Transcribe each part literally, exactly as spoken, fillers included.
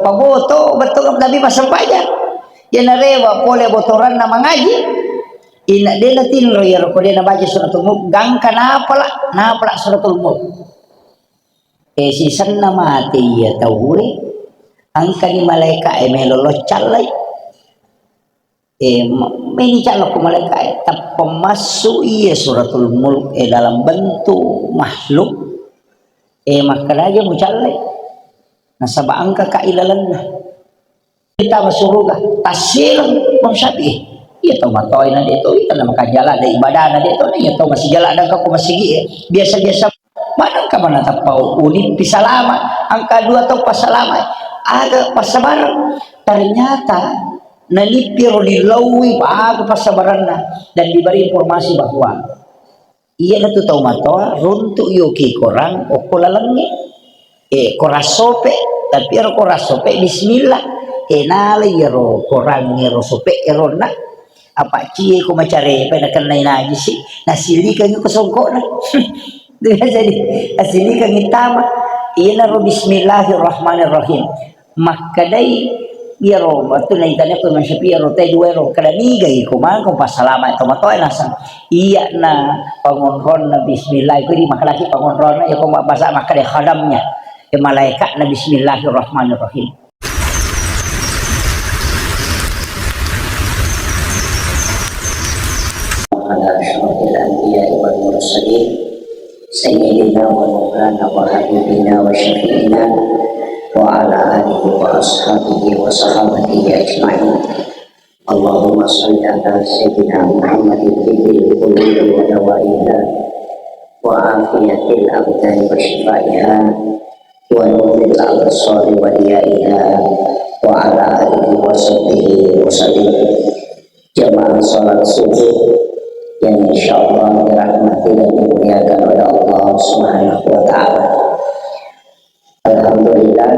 Paboto, bettu, tapi massempajang. Iya narewa pole botoranna mangaji. Inna de natinro iyaro ko de nabaca suratul Mulk, gangka napala, napala suratul Mulk. E, sisenna mate iya tauwe, engkani malaeka e melo loccallai. E, ma-, meni callako malaeka e, tappa massu iya suratul Mulk e dalam bentuk makhluk. E, makkeda aja mucallai. Nasaba engka ka ilalenna. Kita masuruga, tassileng Imam Syafi'i. Iya tau matoa na de to, iya na makajala da ibadah na de to, iya tau masih jala dan kau masigi e. Biasa-biasa mana ka mana tappa unippi salama, angka dua tau passalama. Aga passabareng. Ternyata nalippi ro dilaui aga passabarenna dan diberi informasi bahwa Iyanatu tau matoa runtu yoki korang okko lalengnge. Eh, korang sope, tapi ero korang sope bismillah. Eh, nala iyaro korang ero sope eronna. Apa cie ko macare pa nakennai najisi, nasilikangi ko songkokna. Jadi, nasilikangi tama. Iyanaro bismillahirrahmanirrahim. Makkedai iyaro wettu naitania ko Imam Syafi'i iyaro tae dua ero, kada nigai ko mangko passalama to matoa naseng. Iyana pangonronna bismillah, ko di makkedaki pangonronna, iya ko mabbasa makkeda khadamnya. E, malaekatna bismillahirrahmanirrahim. Ala asyrafil anbiya'i wal mursalin. Sayyidina wa maulana wa habibina wa syafi'ina wa ala alihi wa ashabihi wa sahabatihi ajma'in. Allahumma salli ala Sayyidina Muhammadin tibbil qulubi wa dawaiha wa afiyatil abdani wa syifaiha wa nuril absari wa diyaiha wa ala alihi wa sahbihi wa sallim. Jamaah salat subuh yang insyaallah dirahmati dan dimuliakan oleh Allah Subhanahu wa Ta'ala. Alhamdulillah,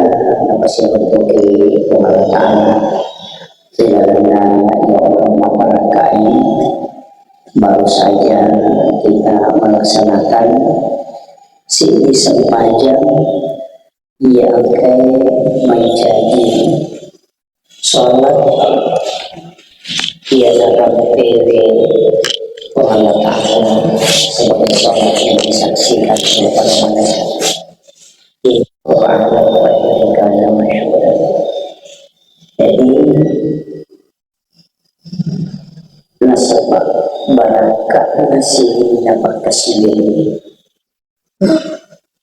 napasiabantuki Puang Allah Ta'ala. Silalenna ya Allah mabarakkai, baru saja kita melaksanakan sidi sempajang iya engkae mancaji Salat iya narampere Puang Allah Ta'ala sebagai salat yang disaksikan oleh para malaikat. Itu adalah kebaikan yang masyhur. Jadi, nasaba barakka nasi napakasili.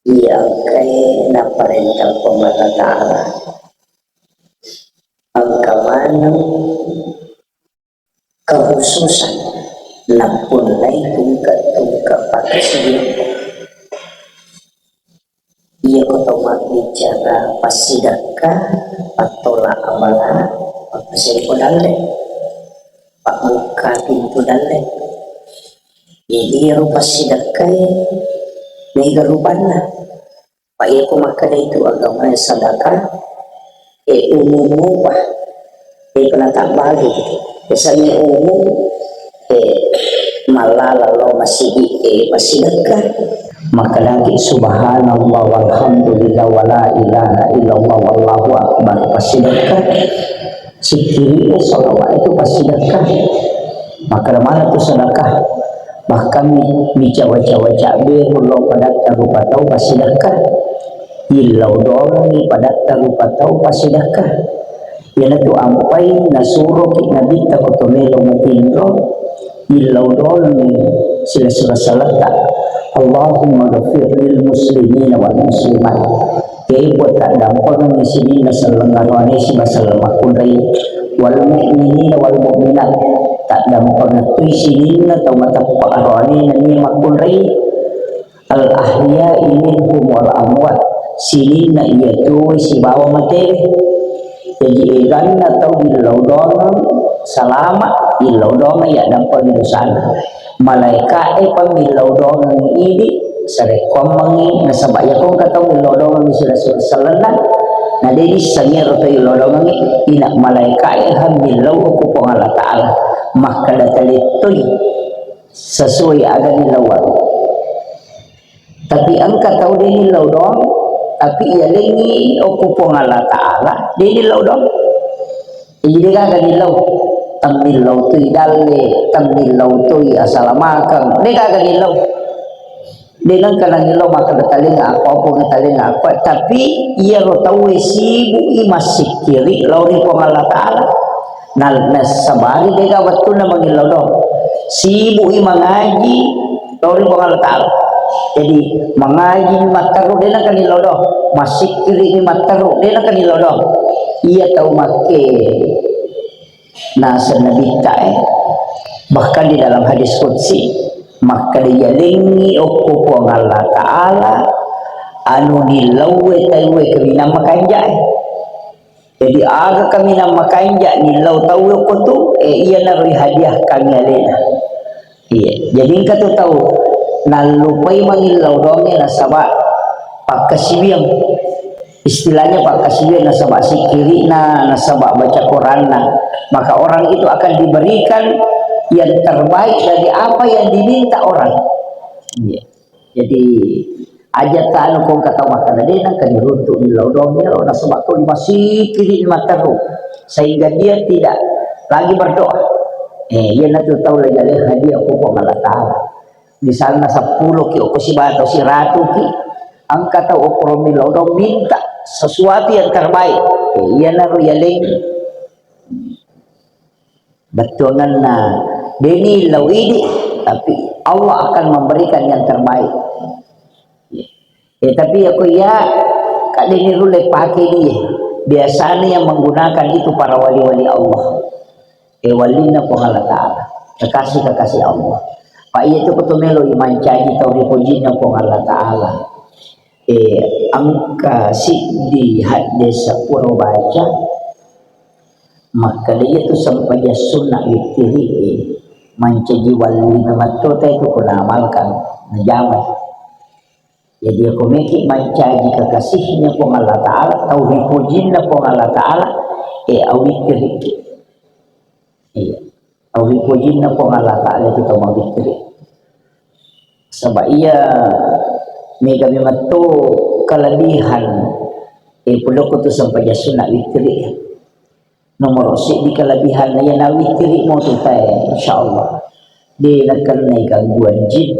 Iya engkae naparenta Puang Allah Ta'ala. Engka maneng kehususan nappunnai tungke-tungke pakkasiwiang. Iya ko to mabbicara passidekka, pattola abala, pakkasempo dalle, pabbukka pintu dalle. Jadi iyaro passidekkae mega rupanna. Pa iya ko makkeda itu agamae sadaka, e, umum mupa, e, pernah tak bagi. Biasanya umum, e, malala lo masigi, e, massidekka. Makkedaki subhanallah walhamdulillah wala ilaha illallah wallahu akbar, passidekka. Sikkiri e, salawat itu passidekka. Makkeda mana tu sedekah? Bahkan mi, micawa-cawa cabe lo padatta rupa tau passidekka. Illau doangi padatta rupa tau passidekka. Iyanatu ampai nasuroki nabitta ko to melo matinro, illau doangi sila-sila saletta. Allahumma ghafir lil muslimina wal muslimat. Iyae Puang, taddampengengngi sininna selleng aroane sibawa selleng makkunrai, wal mu'minina wal mu'minat, taddampengettui sininna tau mateppa aroane nennia makkunrai, al ahya'i minhum wal amwat, sininna iya tuwe sibawa matewe. Jaji eganna tau illau doangeng salama, illau doangeng yaddampengi dosana. Malaeka'e pa millau doangengngi idi, sarekkuammengngi, nasaba iyako engka tau millau doangengngi sila-, sila sellenna, na de nissengngi ero tau illau doangengngi, ina malaeka'e ha millau ku Puang Allah Ta'ala, makkeda talettoi sesuai aga nilauang. Tapi engka tau de millau doang, Tapi iyalengngi okko Puang Allah Ta'ala, de' nillau doang. Jadi de' gaga nillau. Temmillau toi dalle, temmillau toi asalamakeng, de' gaga nillau. De' nengka nangillau makkeda talenga apa, apa talenga apa. Tapi iyaro tauwe sibuk i massikkiri lao ri Puang Allah Ta'ala. Na, nasabari de' gaga wettunna mangillau doang. Sibuk i mangaji lao ri Puang Allah Ta'ala. Jadi mangaji matteru de' nengka nillau doang. Massikkiri matteru de' nengka nillau doang. Iya tau makke Naseng Nabitta, eh, bahkan di dalam hadis qudsi, makkeda, "Iyalengngi okko Puang Allah Ta'ala anu nillauwe tauwe kaminang makanja, eh." Jadi aga kaminang makanja nillau tauwe okko tu, eh, iyanaro ihadiahkangngi alena. Iya, jadi engka tu tau nallupai mangillau doangnge nasaba pakkasiwiang. Istilahnya pakkasiwiang nasaba sikkiri'na, nasaba baca Quranna. Maka orang itu akan diberikan yang terbaik dari apa yang diminta orang. Iya. Jadi aja tanu kong kata makkeda de' nengka niruntu' nillau doang iyaro nasaba to masikkiri matteru sehingga dia tidak lagi berdoa. Eh, iyanatu tau lagi alena hadiah pokok Allah Ta'ala. Misalna seppulo ki okko sibawa tau siratu ki, engka tau okko millau doang minta sesuatu yang terbaik. Eh, iyanaro iyaleng bettuanganna de' nillau idi, tapi Allah akan memberikan yang terbaik. Eh, tapi ya ko iya, kak de' nirulle pake dia. Biasanya yang menggunakan itu para wali-wali Allah. Eh, walinna Puang Allah Ta'ala. Kekasih-kekasih Allah. Pak iya tu kutu melo mancaji tau ripojinna Puang Allah Ta'ala. Eh, engka siddi hadis pura baca, makkeda iya tu sempajang sunna wittiri, eh, mancaji wali memetto te tu kuna amalkan, najamai. Jadi, ako meki mancaji kekasihnya Puang Allah Ta'ala, tau ripojinna Puang Allah Ta'ala, eh, awittiri. Iya. Tau ripojinna Puang Allah Ta'ala itu tau mawittiri. Sebab iya mega memetto kelebihan, eh, puloko tu sempajang sunna wittiri. Nomor siddi kelebihan, iya nawittiri mo tu tae, insyaallah. De' nakennai gangguan jin.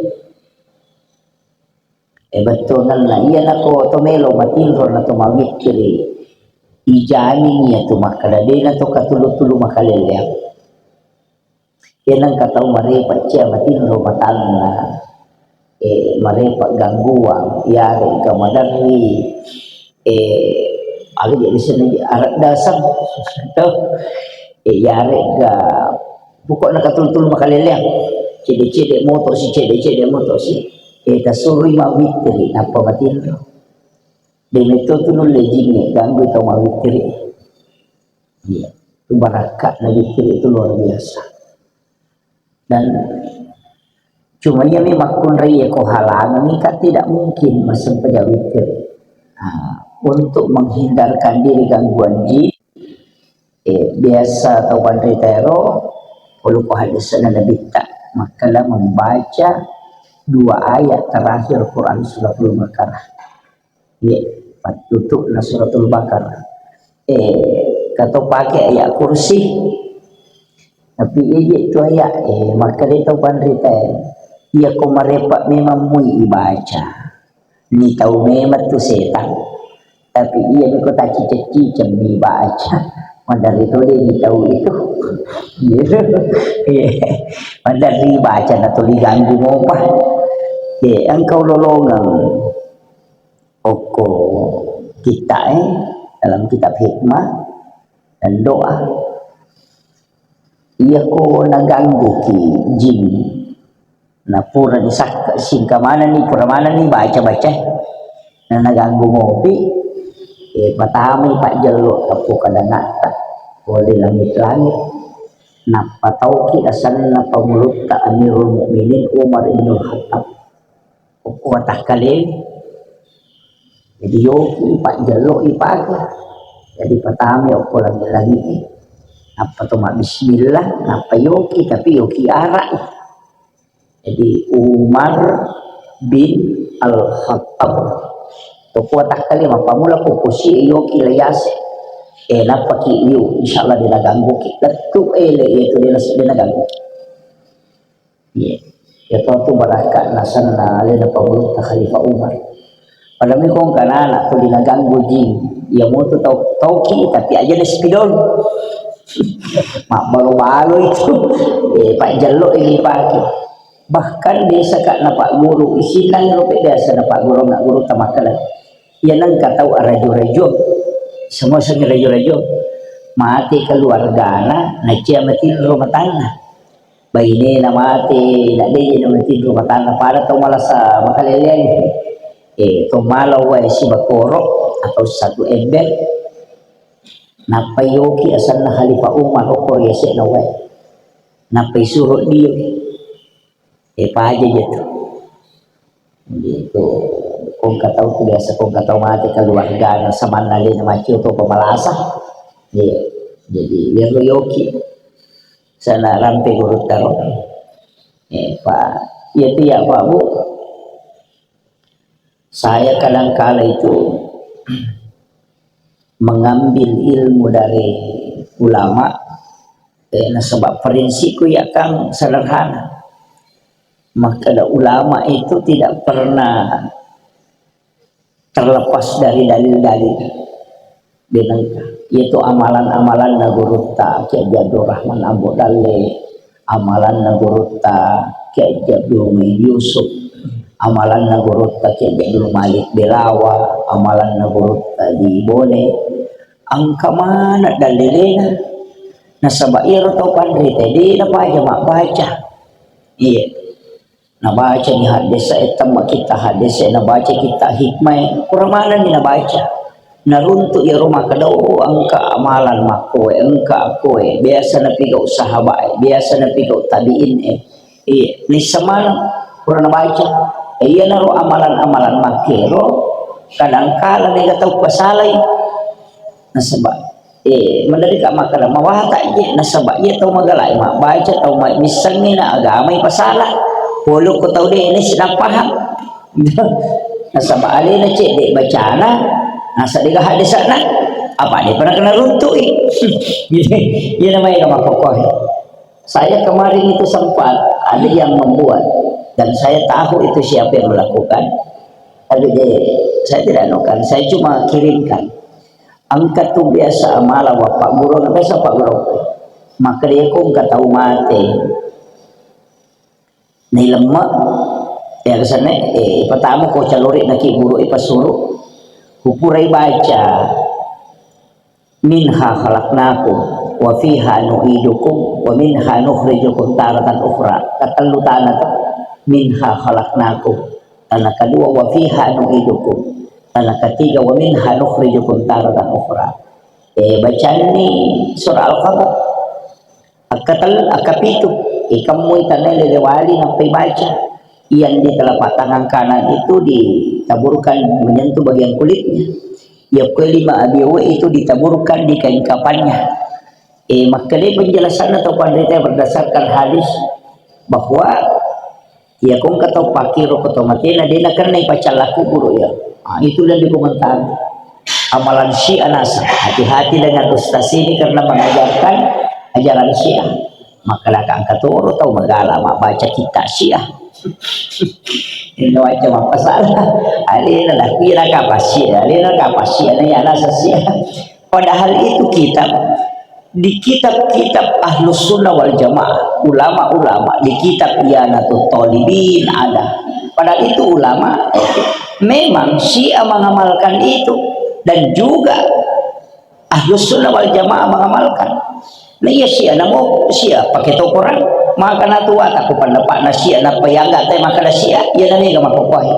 Eh, bettuanna, iya nako to melo matinro na to mawikkiri, ijamin iya tu makkeda de' na to katulu-tulu makalelleang. Iya nengka tau marepa cia matinro matanna, eh, marepa gangguang, iyarega maderri, eh, aga jadi senna arak dasar, to, eh, iyarega pokokna katulu-tulu makalelleang, cede-cede moto si, cede-cede moto si, eh, tasurui mawittiri nappa matinro. De' metto tu nulle jingnge ganggu tau mawittiri. Iya, tu barakka na wittiri itu luar biasa. Dan cuma iya memang kunrai ko halangan kan tidak mungkin masempajang witir. Nah, untuk menghindarkan diri gangguan jin, eh, biasa tau panrita ero, poluko hadis na Nabitta, makkeda membaca dua ayat terakhir Quran Suratul Baqarah. Iya, pattutu'na Suratul Baqarah. Eh, kato pake ayat kursi. Tapi iya je tu ayat, eh, makkeda tau panrita, iya ko marepa memang mui ibaca. Ni tau memang tu setan. Tapi iya meko taciceng-ciceng mi baca. Maderri to de' ni tau itu. Iya. Maderri baca na tuli ganggu mopa. Iya, engkau lolongeng. Okko kitta e, dalam kitab hikmah dan doa. Iya ko naganggu ki jin, na pura ni sakka singka manenni, pura manenni baca-baca, na naganggu mopi, eh, patamai pajjello tappo kadanatta, pole langit-langit, nappa tauki asenna pamulutta Amirul Mukminin Umar ibnul Khattab. Okko watakkalewe. Jadi yoki pajjello ipake. Jadi patame okko langi-langi. Nappa to mabbismillah, nappa yoki, tapi yoki arak. Jadi Umar bin Al-Khattab. Ko kuwa takkale mappammula ko kusi yoki layase. Eh, nappaki yu, insyaallah de' nagangguki. Lettu ele itu de' nas-, de' naganggu. Iya. Iya to tu barakka nasenna alena pangulutta Khalifah Umar. Pada mi kong kanana ko de' naganggu jing. Iya mutu tau, tauki tapi aja na spidol. Mabbalo-balo itu. Eh, pajjello ini pake. Bahkan biasa ka napagguru, isinnang ro pe biasa napagguru, na guru tamakkeda. Iya nengka tau arajo-rajo. Semua seng rajo-rajo. Mate keluargana, na cia matinro matanna. Bainena mate, na de' na matinro matanna. Pada tau malasa makaleleang. Eh, to mala wae sibakoro atau satu ember. Nappa yoki asenna Khalifah Umar okko ri yase'na wae. Nappa isuro dio. Eh, paja je tu. Jadi tu, kongka tau tu biasa kongka tau mate keluargana samanna alena macio to pamalasa. Iya. Jadi, iyaro yoki. Sana rampe guru taro. Eh, Pak. Iya tu ya, Pak, Bu. Saya kadangkala itu mengambil ilmu dari ulama, eh, nasaba prinsipku ya, Kang, sederhana. Makkeda ulama itu tidak pernah terlepas dari dalil-dalil. De' nengka. Iyatu amalan-amalanna gurutta Kiai Haji Abdul Rahman Ambo Dalle, amalanna gurutta Kiai Haji Abdul Muhyiddin Yusuf, amalanna gurutta Kiai Haji Abdul Malik Belawa, amalanna gurutta di Bone. Engka maneng dalilena. Nasaba iyaro tau panrita de' napaja mabbaca. Iya. Nabaca ni haddese'e, temma kitta haddese'e, nabaca kitta hikmae, pura manenni nabaca. Naruntu iyaro makkeda, oh, engka amalan makkoe, engka akkoe, biasa napigau sahabae, biasa napigau tabi'in e. Iya, nissa maneng pura nabaca. E, iyanaro amalan-amalan makkero, kadangkala mega tau pasalai. Nasaba, eh, madereka makkeda, mawatang je, nasaba iya tau magalae mabbaca, tau ma-, missengngi na agamai pasala. Pole ko tau de' nasi napahang. Nasaba alena cedde bacana, nasa dega haddese'na, apa de' pernah kena runtui. Jadi, iya namanya makkokkoe. Saya kemarin itu sempat ada yang membuat, dan saya tahu itu siapa yang melakukan. Tapi dia, saya tidak anukan, saya cuma kirimkan. Engka tu biasa amala wa pagguru, biasa pagguru. Maka dia ko engka tau mate. Nailemme, ya, kesannya, eh, pertama ko calori naki guru ipasuru. Kupurai baca. Minha khalaqnakum wa fiha nu'idukum wa minha nukhrijukum taratan ukhra. Katellu tana tu. Minha khalaqnakum. Tana kedua, wa fiha nu'idukum. Tana ketiga, wa minha nukhrijukum taratan ukhra. Eh, bacanni surah Al-Qamar. Akkatel-, akkapitu, ikammui tanai lelewali nappai baca. Yang di telapak tangan kanan itu ditaburkan menyentuh bagian kulitnya. Yang kelima abiowe itu ditaburkan di kain kafannya. Eh, makkedai penjelasanna tau panrita berdasarkan hadis bahwa iya ko engka tau pakkiro ko tau matena, de' nakennai pacalla kuburu iya. Ah, itu yang dikomentari. Amalan Syiah nasa. Hati-hati dengan ustaz ini karena mengajarkan ajaran Syiah. Maka laka engka toro tau magala mabbaca kitta Syiah. Ini macam apa salah? Alena lah, kira kapa Syiah, alena kapa Syiah, na iya nasa Syiah. Padahal itu kitab, di kitab-kitab Ahlus Sunnah wal Jamaah, ulama-ulama, di kitab Ianatut Talibin ada. Padahal itu ulama, memang Syiah mengamalkan itu, dan juga Ahlus Sunnah wal Jamaah mengamalkan. Na iya Syiah, namo Syiah, pakai tau Quran. Maka na tua tak ku pendapat na Syiah, na payangga te maka na Syiah, iya na mega makokohe.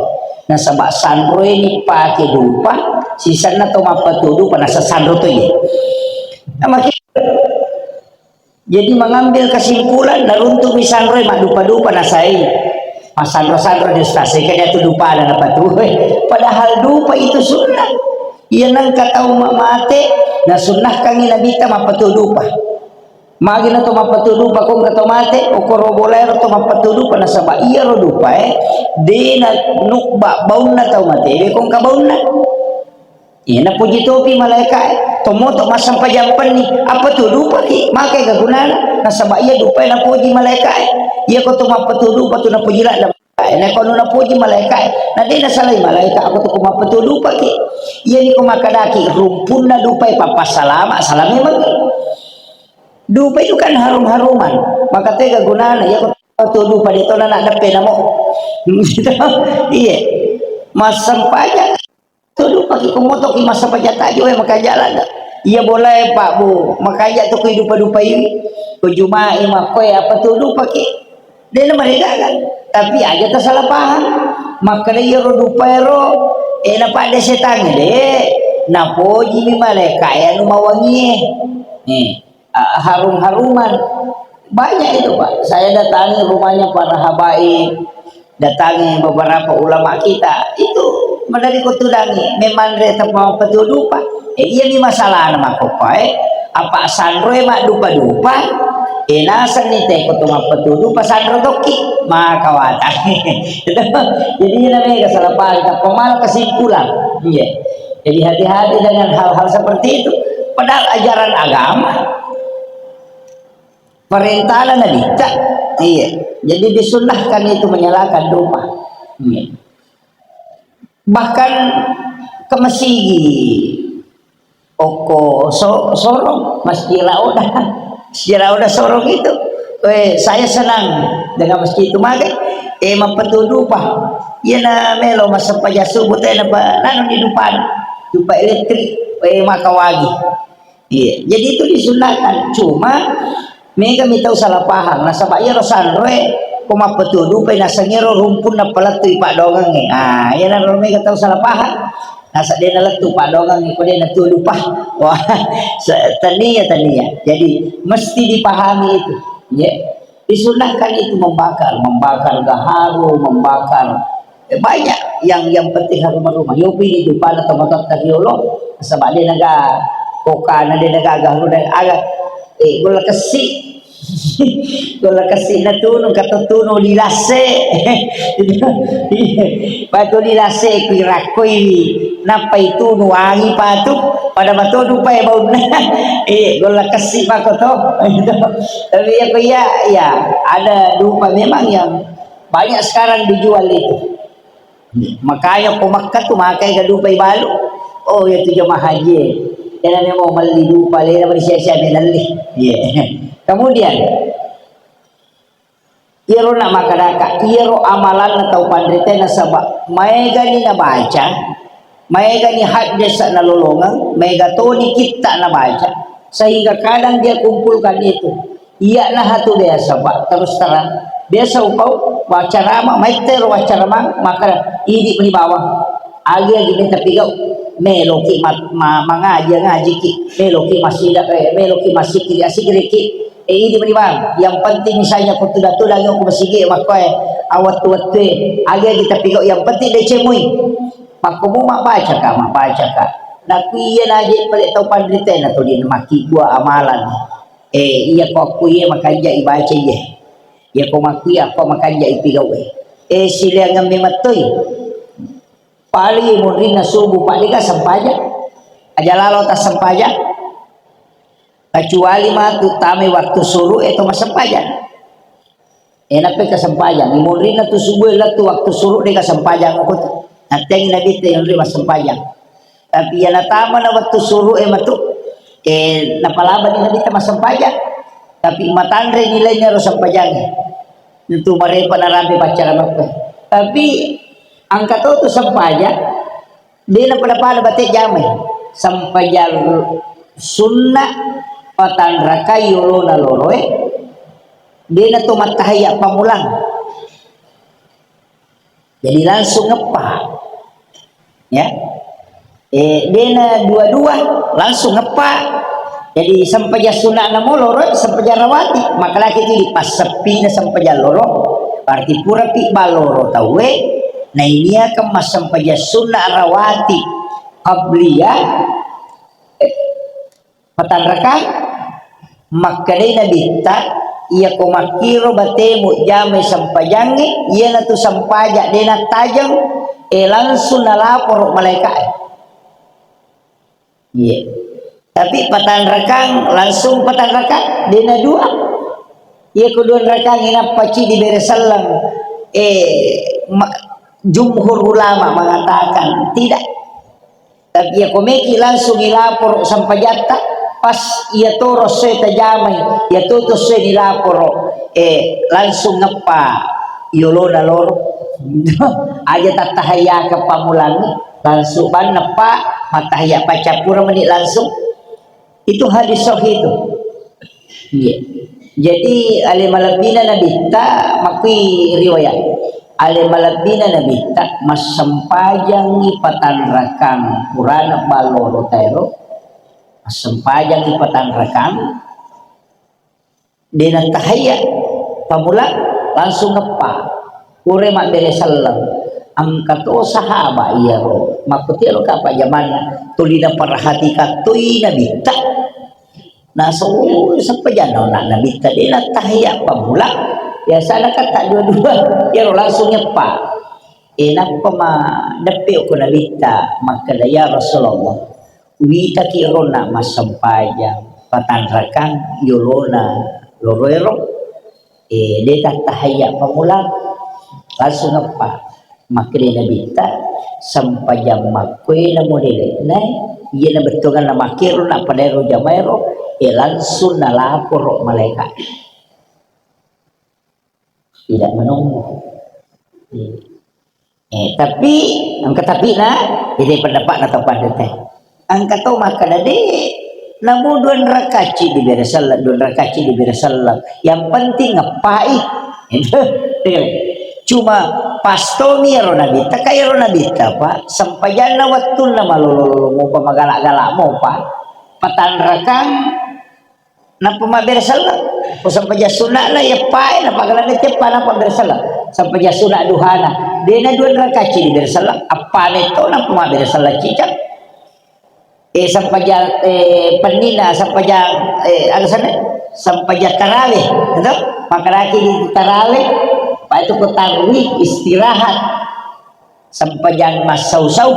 Nasaba sanro ini pake dupa, sisanna to mappatudu panasa sanro to iye. Nah, maki-, jadi mengambil kesimpulan, naruntu mi sanro maddupa-dupa nasai. Masanro-sanro di ustaz, saya kena tu dupa ada apa tu. Padahal dupa itu sunnah. Iya nengka tau ma-, mate, nasunnahkangi Nabi ta mappatudu dupa. Magi na to mappatuo dupa ko engka to mate, okkoro bolaero to mappatuo dupa, nasaba iyaro dupae de' na nubba baunna tau matewe ko engka baunna. Iya, napoji topi malaeka'e. Tommoto massempajang penni, appatuo dupaki, maka ega gunana. Nasaba iya dupae napoji malaeka'e. Iya ko to mappatuo dupa tu napoji ladde malaeka'e. Na ko anu napoji malaeka'e, na de' nasalai malaeka, ako to ko mappatuo dupaki. Iyani ko makkadaki rumpunna dupae pappassalama, salama memang. Dupa itu kan harum-haruman. Maka tega gunana, iya ko to dupa de' to na deppe namo. Iya. Massempajang Tuo dupaki, ko motoki massempajang tajue, makanja' ladde. Iya bolae, Pak, Bu, makanja' tu ko dupa-dupai. Ko Juma'i makkoe, appatuo dupaki. De' na maregaga. Tapi aja tasala paham. Makkeda iyaro dupaero, eh, napadde setangnge, de'. Napojimi malaeka'e anu mawangie. Eh, a-, harum-haruman. Banyak itu, Pak. Saya datangi rumahnya para habaib, datangi beberapa ulama kita. Itu madari ko tudangi, memanre teppa mappatuo dupa. Eh, iyami masalahna makkokkoe. Apa sanroe maddupa-dupa? Eh, nasenni teko to mappatuo dupa sanro tokki. Maka watang. Jadi, ina mega salah paham, tappa mala kesimpulan. Iya. Jadi, hati-hati dengan hal-hal seperti itu. Padahal ajaran agama Perintahna Nabitta. Iya. Jadi disunnahkan itu menyalakan dupa. Iya. Bahkan ke masigi okko so-, sorong, Masjid Rauda. Masjid Rauda sorong itu. Eh, saya senang dengan masjid itu. Maka, eh, mappatuo dupa. Iya na melo massempajang subuh tena pa nanu di dupa. Dupa elektrik, eh, maka wagi. Iya, jadi itu disunahkan. Cuma, mega mi tau salah paham. Nasaba iyaro sanroe, ko mappatuo dupai, naseng iyaro rumpunna palettui paddoangengnge. Ah, iyanaro mega tau salah paham. Nasaba de' nalettu paddoangengnge, ko de' natuo dupa. Wah, se-, tania, tania. Jadi, mesti dipahami itu. Ya. Disunahkan itu membakar, membakar gaharu, membakar, eh, banyak yang, yang penting harum-haruman. Yopi di dupana tomatoatta riolo, nasaba de' naga kokana, de' naga gaharu, de' aga, eh, golla kessi. Golla kessi natunu, engka to tunu lilasse. Batu lilasse kui rakkoi, nappai tunu wangi patu, pada mato dupa e baunna. Eh, golla kessi mako to. Tapi ya, iya, iya, ada dupa memang yang banyak sekarang dijual itu. Makanya ko Makkah tu makai ga dupa ibalu. Oh, ya tu jamaah haji. Ena memang melli dupa, lena sia-sia melli. Iya. Kemudian, iyaro na makkadaka, iyaro amalanna tau panrita nasaba maegani nabaca, maegani hadis nalolongeng, maega toni kitta nabaca, sehingga kadang dia kumpulkan itu. Iyana hatu biasa, Pak, terus terang. Biasa upau, waccarama, maittero waccaramang, maka idi meni bawang. Agi-agi meta pigau, meloki ma-, ma-, mangaji, ngajiki, meloki masida, eh, meloki masikiri, asikiriki, eh, idi meni bawang. Yang penting misalnya ko tudang-tudang ko masigi makkoe, awettu-wettue, agi-agi tapigau, yang penting decemui. Makkomu mabbaca ka, mabbaca ka. Nakku iya naje pale tau panritena to di makkibua amalan. Eh, iya ko akku iya makanja ibaca iya. Iya ko makku iya akku makanja ipigau e. Eh, sileangeng memettoi. Paling munrinna subuh, Pak, dega sempajang. Aja lalo tassempajang. Kecuali matu tame waktu suruh e to massempajang. Enape kasempajang. Imunrinna tu subuh lettu waktu suruh de kasempajang ko tu. Nattengi Nabi te yonri massempajang. Tapi iya natama na waktu suruh e matu, eh, napalabani Nabi te massempajang. Tapi matanre nilainya ro sempajang. Tentu marepa narampe paccara mappe. Tapi angka to tu sempajang, de na pada-pada bate jamai. Sempajang sunna patanrakai yolona loroe, de na to mattahayya pamulang. Jadi langsung ngeppa. Ya. Eh, de na dua-dua, langsung ngeppa. Jadi sempajang sunna na moloro, sempajang rawati. Maka lagi jadi passeppina sempajang loro. Berarti pura pi baloro taue, na inia ke massempajang sunna rawati qabliyah, eh, patanraka, Makkedai Nabitta, iyako makkiro batemu jamai sempajangnge, iyanatu sempajang de nattajeng, e, langsung nalaporo malaika'e. Iya. Tapi patanrakang, langsung patanrakang, de nadua. Iyako dua rakang inappa ciddi bere selleng, e, ma-, jumhur ulama mengatakan tidak. Tapi iyako meki langsung ilaporo sempajatta, pas iyatoro essoe tajamai, iyatoto essoe nilaporo, eh, langsung ngeppa yolona loro. Aja tattahayaka pamulangi, langsung banneppa, mattahaya paccappura meni langsung. Itu hadis sahih itu. Iya. Jadi, ale malebbina Nabitta, makkui riwayat. Ale malebbina Nabitta, massempajangi patanrakang purana balloro taero, massempajangi patanrakang, de nattahayya, pamula langsung ngeppa. Pura mabbere selleng. Engka to sahaba iyaro, makkutiro kapang jamanna, tuli naperhatikang toi Nabitta. Nasau sempajanna onna Nabitta de nattahayya pamula. Biasana kan tak dua-dua. Iyaro langsung nyeppa. E, nappa ma deppe ko Nabitta makkeda, "Ya Rasulullah, witaki ronna massempajang, patanrakang yolona loroero." E, de tattahayya pamula. Langsung eppa. Makkeda Nabitta, "Sempajang makkoe na modele'na, iyana bettuanganna makkero, nappa daero jamaero, e, langsung nalaporo malaika." Tidak menunggu. E, tapi, engka tapina, jadi pendapatna tau pada teh. Engka tau makkeda, "De, namo dua rakacci dibere selleng, dua rakacci dibere selleng. Yang penting ngeppai." Cuma pas tomi ero Nabitta, ka ero Nabitta, Pak, sempajanna wettunna malolo-lolo mopa, magala-gala mopa, patanrakang, nappa mabbere selleng. Ko sempajang sunna'na, iyeppae, nappa gala mette pa, nappa mabbere selleng. Sempajang sunna duhana, de na dua rakacci dibere selleng, eppa metto, nappa mabbere selleng cicak. Eh, sempajang, eh, pennina, sempajang, eh, aga sana? Sempajang tarawih, gitu? Makaraki di tarawih, pa itu ko tarwih, istirahat. Sempajang massau-sau.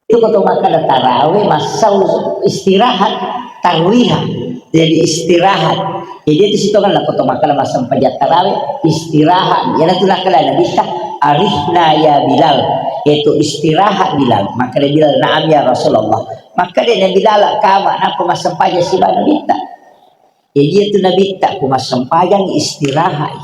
Itu ko to makkeda tarawih, massau, istirahat, tarwihah. Jadi istirahat. Jadi itu situ kan ko to makkeda massempajang tarawih, istirahat. Iyana tu nakkeda Nabitta, "Arihna ya Bilal." Itu istirahat Bilal. Makkeda Bilal, "Na'am ya Rasulullah." Makkeda Nabi Bilal, "Kama napa massempajang siba Nabitta?" Jadi itu Nabitta, ku massempajang istirahat.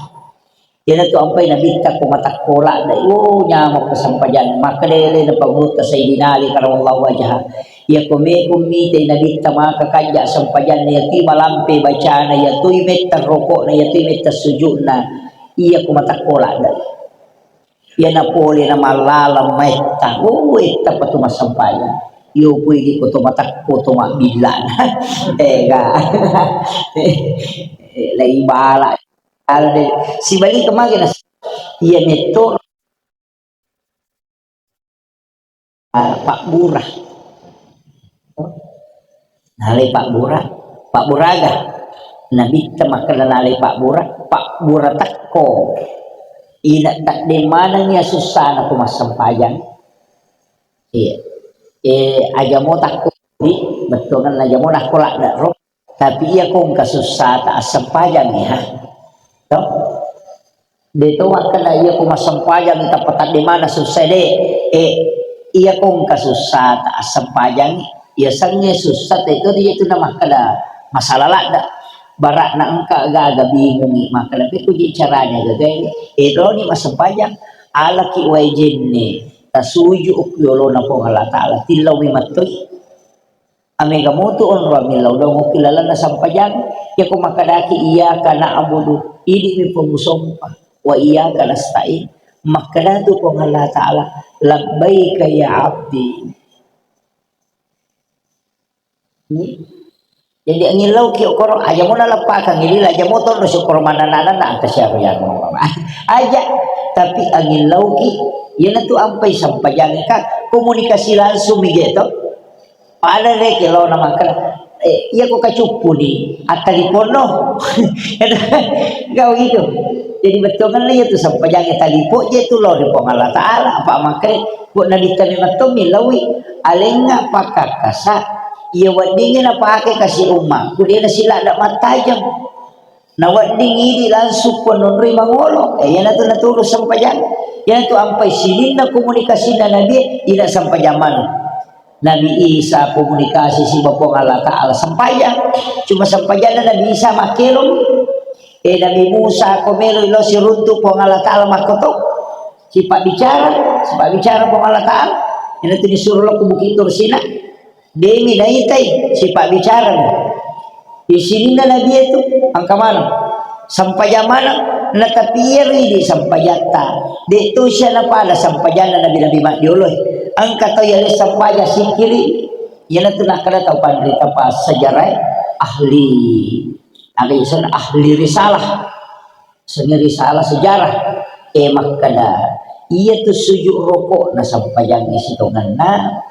Iyanatu ampai Nabitta ko matakko ladde, oh, nyameng ko sempajang. Makkedai alena pangulutta Sayyidina Ali karamallahu wajhah. Iyako mekong mitai Nabitta maka kajja sempajanna, iyatui malampe bacana, iyatui metta rokokna, iyatui metta sujudna. Iyako matakko ladde. Iyana pole na mallaleng maetta, oh, etta patu massempajang. Iyo pui di ko to matakko to mabbillana. Ega. Lai bala. Alde, sibalikeng magi na, iya metto, ah, pabbura. Nalai pabbura, pabburaga. Nabitta makkeda nalai pabbura, pabbura tekko. Ina tadde maneng iya sussana ko massempajang. Iya. Eh, aja mo takko di, bettuanna aja mo nakko ladde ro. Tapi iya ko engka sussata assempajangi, ha. To? De to makkeda iya ko massempajangi tappa tadde mana sussa de. Eh, iya ko engka sussata assempajangi, iya sengnge sussa te to, iya tu na makkeda masalah ladde. Barakna engka gaga bingungi makkeda, "Pe ko je caranya gaga ini?" Eh, roni massempajang, alaki wae jenne, tasuju okki olona Puang Allah Taala, tillau mi mattoi. Amega mutu onrong millau dongokki lalenna sampajang. Iyako makkedaki, "Iyyaka na'budu," idi'mi pengusompa, "wa iyyaka nasta'in." Makkeda tu Puang Allah Ta'ala, "Labbaika ya abdi." Jadi angillauki okoro, aja mo naleppakang, ilila aja mo tonro syukuro manana-nana, engka siapa yang ngomong. Aja, tapi angillauki, iyanatu ampai sampajang ka, komunikasi langsung mi je to. Pada rekeng laona makkeda, Eh, iya ko kacuppuni, attaliponno. Gau gitu. Jadi bettuanna iya tu sempajang talipo je tu lao ri Puang Allah Ta'ala. Apa makanya, buat Nabi tami matto mi lawi, alenga pakakkasa, iya weddingi napake kasi umma, kudena sila ada mattajeng. Nawedding idi langsung pononroi mangolo. Eh, iyanatu naturu sempajang. Iyanatu ampai sininna komunikasina Nabi, ina sempajang maneng. Nabi Isa komunikasi siba Puang Allah Ta'ala sempajang. Cuma sempajanna Nabi Isa makkelong. Eh, Nabi Musa ko melo ilo siruntu Puang Allah Ta'ala makkoto. Sipabbicara, sipabbicara Puang Allah Ta'ala. Iyanatu disuro lo ku Bukit Tur Sina. Demi naitai, sipabbicarami. Isininna Nabi itu, engka maneng. Sempajang maneng, natapi iyaro idi sempajatta. De' to sia napada sempajanna nabi-nabi maddioloi. Engka tau yale sempajang sikiri, iyanatu nakkeda tau panrita pa sejarah ahli. Aga isenna ahli risalah. Sengeri salah sejarah, eh, makkeda, iya tu sujud rokok na sempajangngi sitongenna,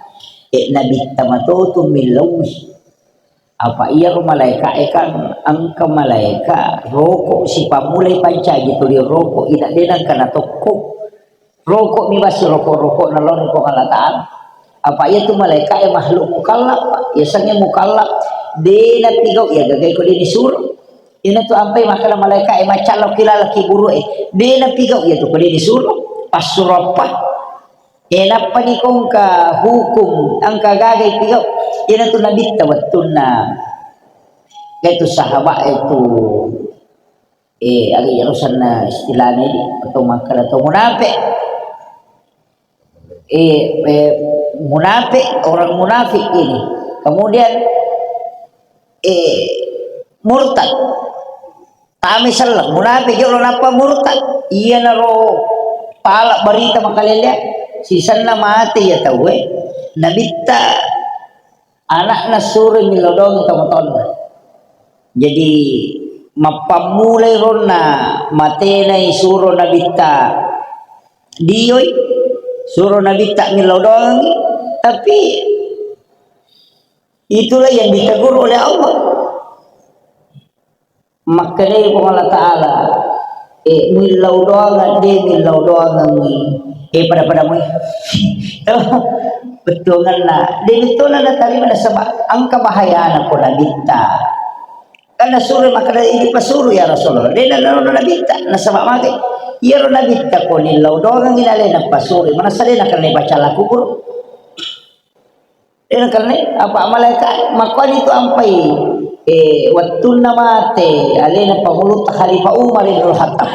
eh, nabitta matotu millauwi. Apa iyaro malaika e kan engka malaika rokok sipammulai pancaji tuli rokok, ina de nengka natokko. Rokok mi basi rokok-rokok nalori Puang Allah Ta'ala. Apa iya tu malaika e makhluk mukallaf, yasengnge mukallaf, de napigau iya gagai ko de nisuro. Ina tu ampai makkeda malaika e macallo kilala ki guru e. De napigau iya tu ko de nisuro. Passuro apa? E nappa ni kongka hukum engka gagai pigau. Ina tu nabitta wettunna. Itu sahabat itu Eh, aga iyaro senna istilahnya ini, atau makkeda atau munafik. Eh, eh, munafik, orang munafik ini. Kemudian, eh, murtad. Tami selleng, munafik jolo nappa murtad. Iyanaro pala berita makalelea. Sisenna mate ya tauwe. Nabitta Anakna suroi millau doang tomatoanna. Jadi, mappammulai ronna matenai suro nabitta dioi, suro nabitta millau doangi, tapi itulah yang ditegur oleh Allah. Makkedai Puang Allah Ta'ala, eh, millau doangang, de millau doangangngi, eh, pada-pada mui. Bettuanganna, de bettona natarima nasaba engka bahayana ko nabitta. Kan nasuro makkeda idi pasuru ya Rasulullah. De nano nabitta, nasaba mage. Iyaro nabitta ko nillau doangangngi nalena pasuru, manassa de nakenna pacala kubur. Eh, karena apa malaika makkoni tu ampai, eh, wettunna mate alena pangulutta Khalifah Umar ibn Khattab.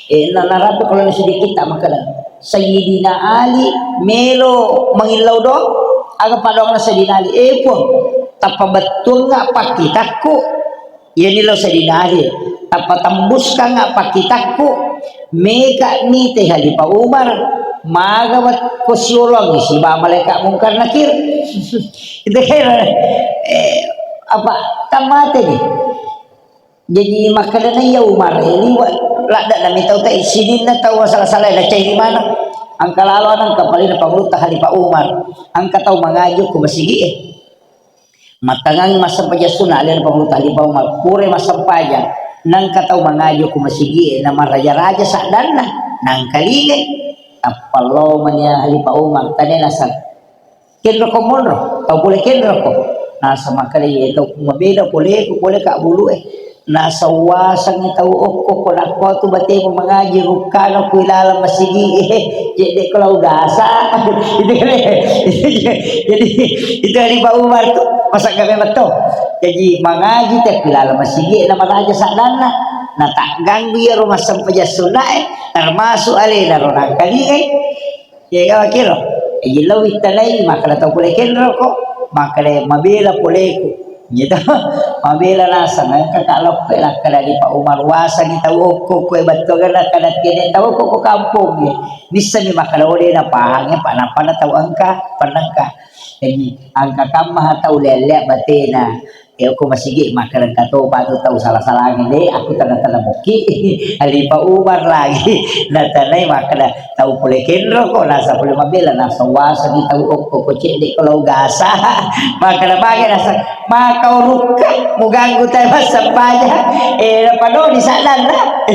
Eh, na narapi kalau sedikit tak makkeda Sayyidina Ali melo mangillau doang, aga padoangna Sayyidina Ali, eh, Puang, tappa bettuangnga pakkitakku. Iyani lo Sayyidina Ali, tappa tembuskangnga pakkitakku, mega mite Khalifah Umar, maga ko siolongi siba malaikat Mungkar Nakir. Itu kan, eh, apa, tammate ni. Jadi makkedana iya Umar, eh, liwa, ladda nami tau tai sininna tau salah-salah na cai di mana. Angka lalo nang kapalina pangulutta Khalifah Umar. Angka tau mangaji ko masigi, eh. Mattangangngi massempajang sunna alena pangulutta Khalifah Umar, pura massempajang, nengka tau mangaji ko masigi e, namaraja-raja saddanna, nangkalingai. Tappallo mania Khalifah Umar, tania naseng, kenroko monro, tau pole kenroko. Naseng makkeda, iya tau mabeda poleku, pole kabbulu e. Naseng wasengngi tau okko ko nakko tu batemu mangaji rukkana ku ilalang masigi e, cedde ko lau gasa. Itu kan, jadi itu Khalifah Umar tu masakka memang to. Jadi mangaji te ku ilalang masigi e, namaraja saddanna, natagganggu iyaro massempajang sunna e, termasuk alena ro nangkalingai. Iya, iya, kiro. Iya, lo wittanai, makkeda tau pole kenroko, makkeda mabela poleku. Gitu. Mabela naseng, engka kak lokke, nakkeda di Pak Umar, wasengngi tau okko, kue bettuanna, kada tiene tau okko ko kampong, ya. Nissani makkeda, oh, de napahang, ya, Pak, napana tau engka, pernengka. Jadi, engka kamma tau lele batena. Iya ko masigi makkeda engka topa tu tau sala-salangi de, aku tana-tana mukki. Halifa Umar lagi. Natanai makkeda tau pole kenro ko, nasa pole mabela, nasa wasa di tau okko ko cedde ko lau gasa. Makkeda bage nasa maka urukka muganggu tai massempajang. Eh, napanoni saddanna.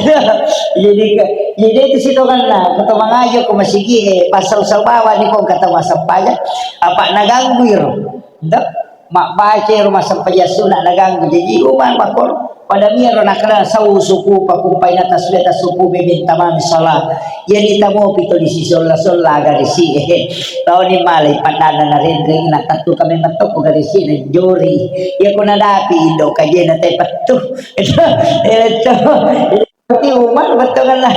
Jadi ke, jadi itu sitonganna, ko to mangaji ko masigi, eh, pasau-sau bawa ni ko kata massempajang. Apa naganggu iro. Ndak? Mabbaca ero massempajang sunna naganggu. Jaji Umar makkoro, pada miro nakkeda sau suku pakumpai na tasbih tassuku bebeng tamami salat. Jadi tamopi to di sisolla-solla aga risi e. Tauni malai paddana narenreng na tattu kame mattoko garisi na jori. Iya ko nadapi indo kajena tai pettu. Itu, itu. Tapi Umar bettuanna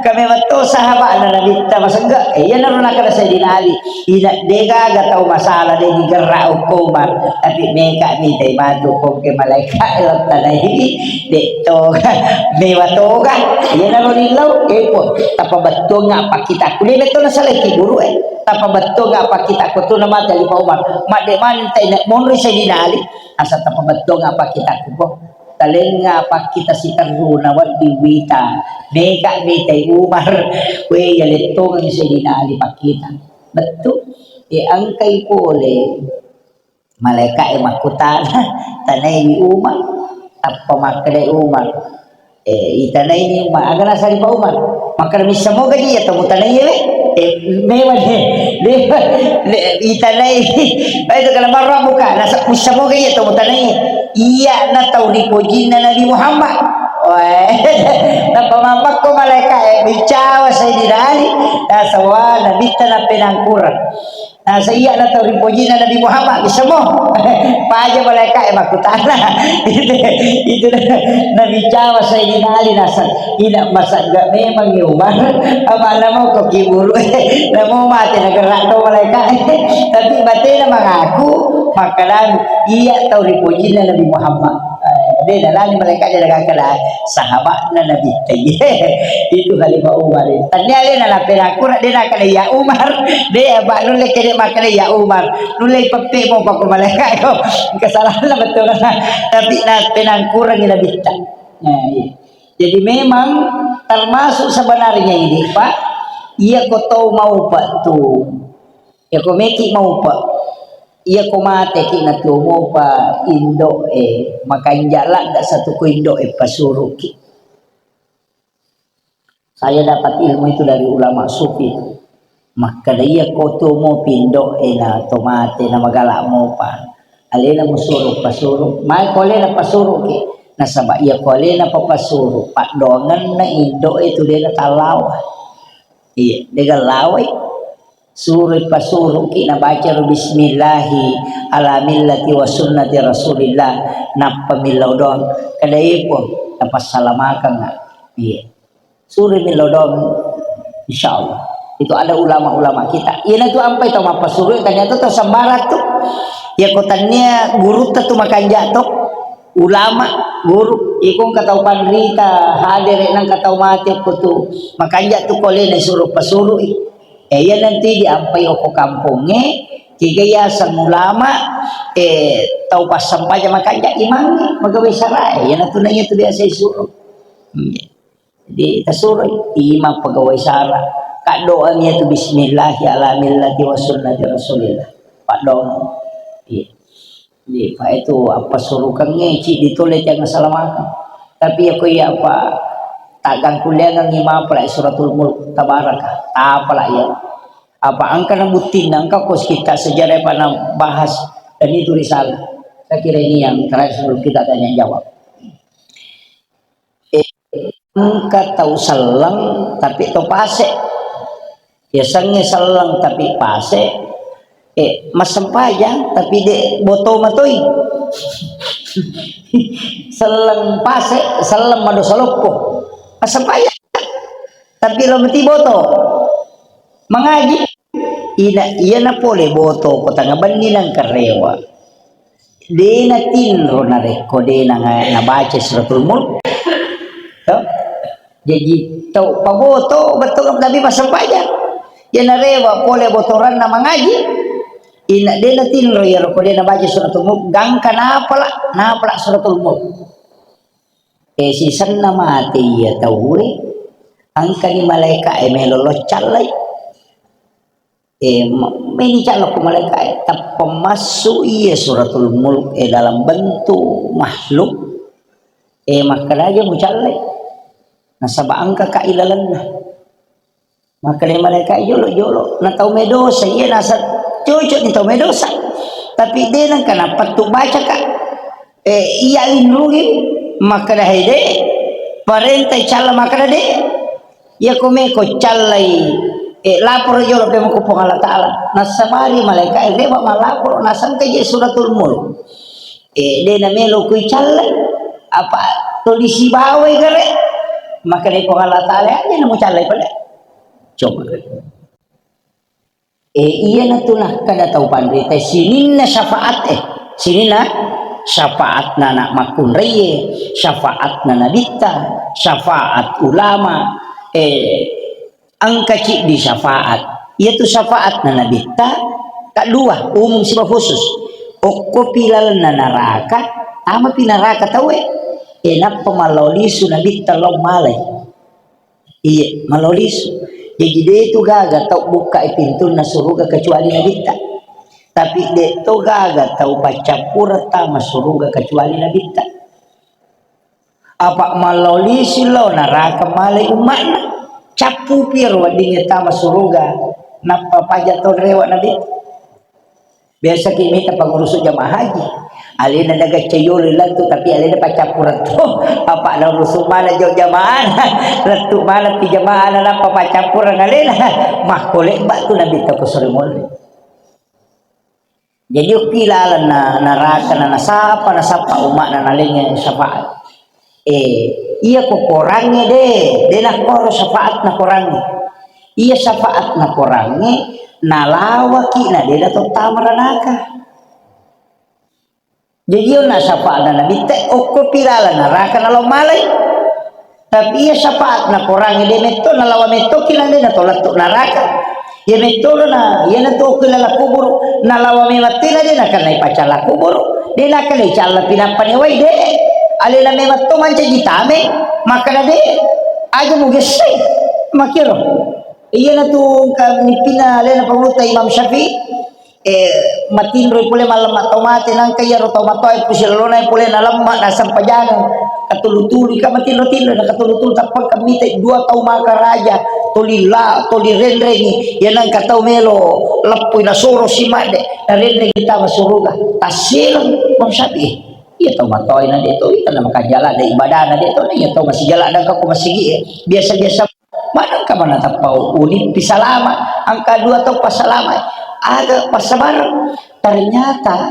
kami metto sahaba'na Nabitta masegga. Eh, iyanaro nakkeda Sayyidina Ali, ina degaga tau masalah de digerra okko Umar, tapi meka mitai matu pongke malaika lotta naiwi de toga mewa toga. Iyanaro lillau, eh, po, tappa bettuangnga pakkita. Kuliah metto nasalai ki guru, eh. Tappa bettuangnga pakkita ko tu namate Khalifah Umar. Madde mantai nek monri Sayyidina Ali, asa tappa bettuangnga pakkita ko. Talengnga pakkita siterru nawedding wita. Meka mitai Umar. Wé, iya lettongengngi Sayyidina Ali pakkita. Bettu. E, engkai pole malaéka'é makkutana, tanaiwi Umar. Tappa makkedai Umar, e, itanaini Umar. Aga nasaripa Umar? Makkeda, missa moga ji iya to mutanaié, wé? E, mewa dé. Dé, dé, itanai. Baik itu kalau marah buka, nasa missa moga iya to mutanaié. Iyana tau ripojinna Nabi Muhammad. Wé. Nappa mammekko malaéka'é, bicawa Sayyidina Ali, nasaba Nabitta napénangkurang. Nasa iyana tau ripojinna Nabi Muhammad, bisa mo? Paja malaéka'é makkutana. Itu, itu nabicawa Sayyidina Ali, nasa ina masagga memang ya Umar. Apa namo ko kiburu, namo mate nagerra to malaéka'é. Tapi batena mangaku, makkedami, iya tau ripojinna Nabi Muhammad. Eh, dé nalani malaéka'é dé nagakala sahaba'na Nabitta. Itu Khalifah Umar. Tannia alena napénangkura dé nakkeda ya Umar. Dé apa nulle kedé makkeda ya Umar. Nulle peppe mo pako malaéka'é ko. Kesalahanna betul. Tapi napénangkurangngi Nabitta. Nah, iya. Jadi memang termasuk sebenarnya ini, Pak, iya ko tau maupa tu. Iyako meki maupa, iyako mateki natuo mopa indo'e, makanja ladda satu ko indo'e pasuruki. Saya dapat ilmu itu dari ulama sufi. Makkeda iyako tuo mopi indo'e na to mate na magala mopa, alena musuru pasuru, mai ko alena pasuruki, nasaba iyako alena papasuru, paddoangenna indo'e tu dena tallawa. Iya, dega lawai. Suroi pasuruki nabaca ro bismillahi ala millati wa sunnati Rasulillah, nappa millau doang. Kada epong, tapassalamakang. Iya. Suroi millau doang, insyaallah. Itu ada ulama-ulama kita. Iyana tu ampai tau mappasuru, ternyata tau sembarang tu. Iya ko tannia gurutta tu makanja to. Ulama, guru, iko engka tau panrita, hadere nang engka tau mate ko tu. Makanja tu ko lena suru pasuru. Eh, iya nanti diampai oko kampongnge, tiga yaseng ulama, eh, tau passampaja makanja imangnge, magawai sarae, iya natu naiya tu biasa isuro. Hmm. Jadi tasuroi imang pegawai sara. Kaddoang iya tu bismillahi ala millati wa sunnati Rasulillah. Paddoang. Iya. Jadi, Pak, itu appasurukengnge ciddi tole tiang salamakeng. Tapi iya ko iya apa taggangkulleangengngi mapala suratul mulk tabaraka. Tapala iya. Apa engka na buttinna, engka ko sekitar sejarah apa na bahas dan itu risalah. Saya kira ini yang terakhir sebelum kita tanya jawab. Eh, engka tau selleng tapi to pase. Yasengnge selleng tapi pase. Eh, massempajang tapi de boto matoi. Selleng pase, selleng madosa loppo. Massempajang. Tapi lo mati boto. Mangaji. Ina, iyana pole boto ko tanga benni nang karewa. De natinro narekko de na, nabaca Suratul Mulk. To? Jaji tau paboto bettu tapi massempajang. Iya narewa pole botoranna mangaji. Inna de' natinro iyaro ko de' nabaca suratul mulk, gangka napala, napala suratul mulk. E, sisenna mate iya tauwe, engkani malaika e melo lo callai. E, ma-, meni calla ko malaika e, tappa massu iya suratul mulk e dalam bentuk makhluk. E, makkeda aja mucallai. Nasaba engka ka ilalenna. Makkeda malaika, "Jolo', jolo', na tau medosa, iya nasa cocok ni tau medosa." Tapi de' nengka napattu baca ka. Eh, iya linrungi, makkeda, "Hei, de', parentai calla makkeda, de'. Iya ko meko callai, eh, lapor jolo' pemoko Puang Allah Ta'ala." Nasabari malaika, eh, rewa malapor, nasangka je suratul mulk. Eh, de' namelo kui callai, apa tuli sibawai gare. Makkeda Puang Allah Ta'ala, "Aja namu callai pale." Coba. Eh, iyana tu nakkeda tau panrita, sininna syafaat, eh, sininna syafaatna anak makkunraie, syafaatna nabitta, syafaat ulama, eh, engka ciddi syafaat. Iyatu syafaatna nabitta, kaddua, umum siba khusus. Okkopi lalenna naraka, tamapi naraka tauwe. Eh, nappa mallao lisu nabitta lao malai. Iya, mallao lisu. Jaji, de' tu gaga tau bukkai pintunna suruga kecuali nabitta. Tapi de' to gaga tau paccappureng tama suruga kecuali nabitta. Apa mallao lisu lao naraka malai umma'na. Cappupi ro weddingnge tama suruga. Nappa paja to rewa nabitta. Biasa ki mita pangurus jamaah haji. Alena daga cayolo lettu, tapi alena paccappureng to. Apa na urus mana jo jamaah. Lettu mana pi jamaah na nappa paccappureng alena. Makko lebba tu nabitta ko sore molle. Jadi okki laleng na, naraka na nasapa, nasappa umma'na nalengnge syafaat. Eh, iya ko korangnge de, de nakkoro syafaatna korangnge. Iya syafaatna korangnge, nalawaki na de nato tama ranaka. Jadi onna syafaatna nabitta, okko pi laleng naraka nalao malai. Tapi iya syafaatna korangnge de metto nalawa mettoki na de nato lettu naraka. Iya metto na, iya nato okko laleng kuburu, nalawa memang tu na de nakennai pacalla kuburu. De nakennai calla pinappa ni wai de. Alena memang to mancaji tame, makkeda de, aja mugessai. Makkiro. Iya natu engka nippina alena pangulutta Imam Syafi'i. Eh, matinroi pole mallemma tau mate, nangka iyaro tau matoae pusi lalona pole nalemma, nasempajangeng. Katulu-tulu ika matinro-tinro, nakatulu-tulu tappa engka mita dua tau maka raja, toli la, toli renrengi, iya nangka tau melo leppui nasoro si madde, narenrengi tama suruga. Tasseleng Imam Syafi'i. Iya tau matoae na de to, ita na makajala de ibadana de to, na iya tau masijala nangka ko masigi e. Biasa-biasa Manengka mana tappa unippi salama, engka dua tau passalama, aga passabareng. Ternyata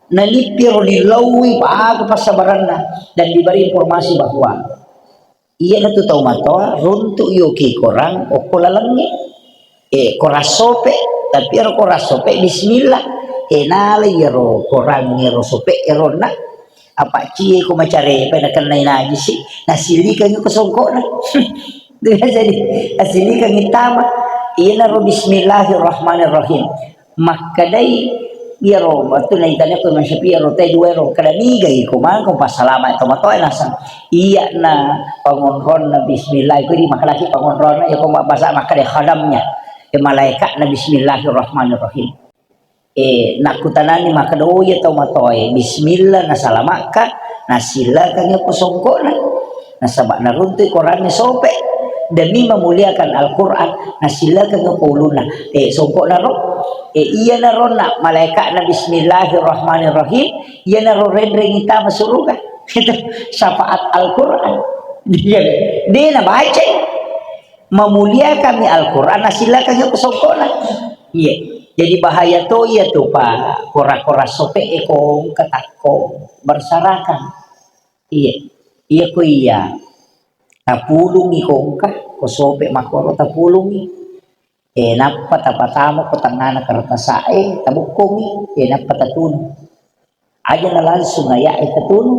nalippi ro dilaui, aga passabarenna, dan diberi informasi bahwa iyana tu tau matoa runtu yoki korang okko lalengnge. Eh, korang sope, tapi ero korang sope bismillah. Eh, nala iyaro korang ero sope eronna. Apa cie ko macarepa nakennai najisi, nasilikangi ko songkokna. Jadi, nasilikangi tama. Iyanaro bismillahirrahmanirrahim. Makkedai iyaro, wettu naitanya ko Imam Syafi'i iyaro te dua ero, kada nigai ko mangko passalama to matoa nasang. Iyana pangonronna bismillah, ko di makkedaki pangonronna, ya ko ma-, bahasa makkeda khadamnya. Ya malaikatna bismillahirrahmanirrahim. Eh, nakkutanani makkeda, "Oh, iya tau matoae, bismillah, nasalamakka, nasillakangngi ko songkokna." Nasaba naruntui korangnge sope demi memuliakan Al-Quran, nasillakangngi ko ulunna. Eh, songkokna ro. Eh, iyanaro na malaikatna bismillahirrahmanirrahim, iyanaro renrengi tama suruga. Itu syafaat Al-Quran. Iya, de nabacai. Memuliakangngi Al-Quran, nasillakangngi ko songkokna. Iya. Jadi bahaya to iya tu pa kora-kora sope e ko engka takko berserakan. Iya. Iya ko iya. Tapulungi ko engka, ko sope makkoro tapulungi. Eh, nappa tapatama ko tengngana kertasa'e, tabukkongi. Eh, nappa tatunu. Aja na langsung aya'e tatunu.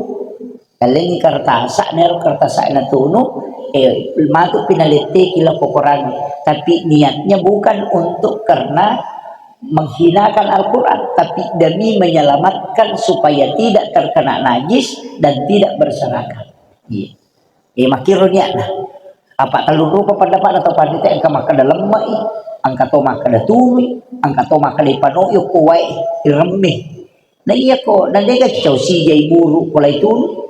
Talengi kertasa, nero kertasa natunu, eh, matu pinaletteki lao ko korangnge. Tapi niatnya bukan untuk karena menghinakan Al-Quran, tapi demi menyelamatkan supaya tidak terkena najis dan tidak berserakan. Iya. Eh, makkiro niatna. Apa tellu rupa pendapatna tau pandita, engka makkeda lemme'i, engka to makkeda tunui, engka to makkeda ipanoi okko wae, iremme. Na iya ko, na dega cau sijai buru ko lai tunu.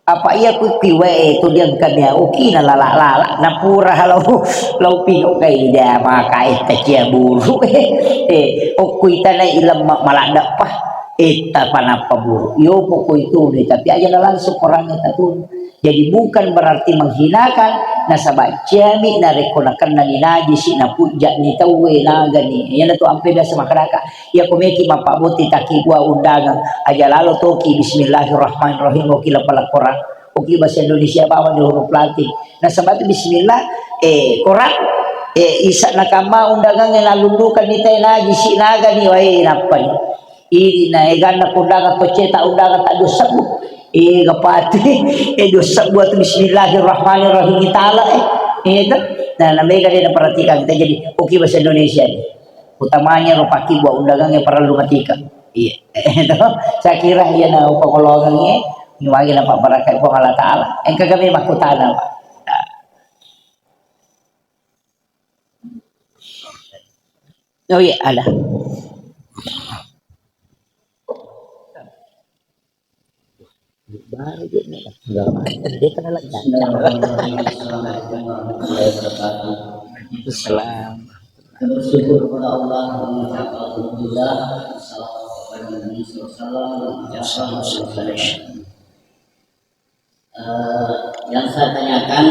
Apa iya ku ki wae to diangka dia, oki na lala-lala, na pura lau, lau pino kai dia maka etta cia buru. Eh, okko itana ilemme maladde pa. Etta panappa buru. Yo poko itu ni, tapi aja na langsung orangnya tatunu. Jadi bukan berarti menghinakan, nasaba ciami narekko nakennani najisi napujjani tauwe nagani. Iyana tu ampe biasa makkedaka, iya ko meki mappabbotting takkibua undangan, aja lalo toki bismillahirrahmanirrahim, oki lapala Quran, oki bahasa Indonesia bawang di huruf Latin. Nasaba tu bismillah, eh, Quran, eh, isa nakamma undangan nalundukan ni tai najisi nagani, wae nappani. Idi na eganna kondangan pecceta undangan tak dua sebbu. Eh, gapati. Eh, dua sebbu atau bismillahirrahmanirrahim itala, eh. Eh, itu. Nah, namanya kan dia perhatikan kita jadi oke bahasa Indonesia ni. Utamanya ro pakkibua undangan yang perlu matikan. Iya. Itu. Saya kira iya na upakologannya. Nyuwagi na Pak barakai Puang Allah Ta'ala. Engka kami makutana, Pak. Nah. Oh iya, ada. Baru dia ni. Dia kena lagi. Assalamualaikum warahmatullahi wabarakatuh. Salam. Bersyukur kepada Allah, mengucap alhamdulillah, salawat kepada Nabi sallallahu alaihi wasallam, mengucap alhamdulillah. Eh, yang saya tanyakan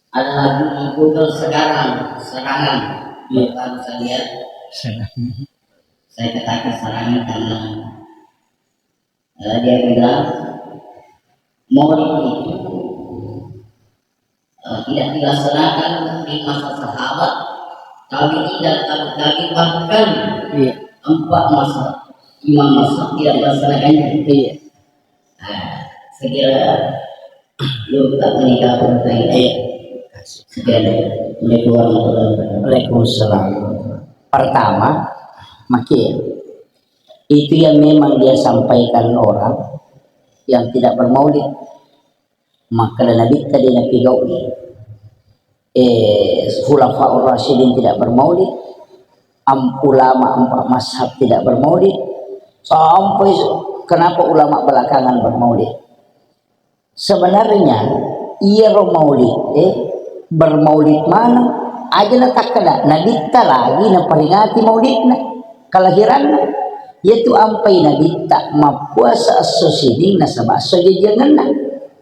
adalah di Google sekarang, serangan. Iya. Baru saya lihat. Serangan. Saya katakan serangan karena, eh, dia bilang, Maulid itu, eh, tidak dilaksanakan di masa sahabat, tabi'in dan tabi' tabi'in, bahkan Iya. empat masa imam masa tidak melaksanakannya. Iya. Nah, sekira lu tak menikah pun Iya. Sekian. Assalamualaikum warahmatullahi wabarakatuh. Waalaikumsalam. Pertama, maki itu yang memang dia sampaikan orang yang tidak bermaulid. Makkeda Nabitta de napigau'i. Eh, Khulafaur Rasyidin tidak bermaulid, am-, ulama empat mazhab tidak bermaulid, sampai se-, kenapa ulama belakangan bermaulid? Sebenarnya, iyaro maulid, eh, bermaulid maneng, aja natakkeda, Nabitta lagi naperingati maulidna, kelahiranna. Yaitu ampai Nabitta mappuasa esso sining nasaba esso jajiangenna.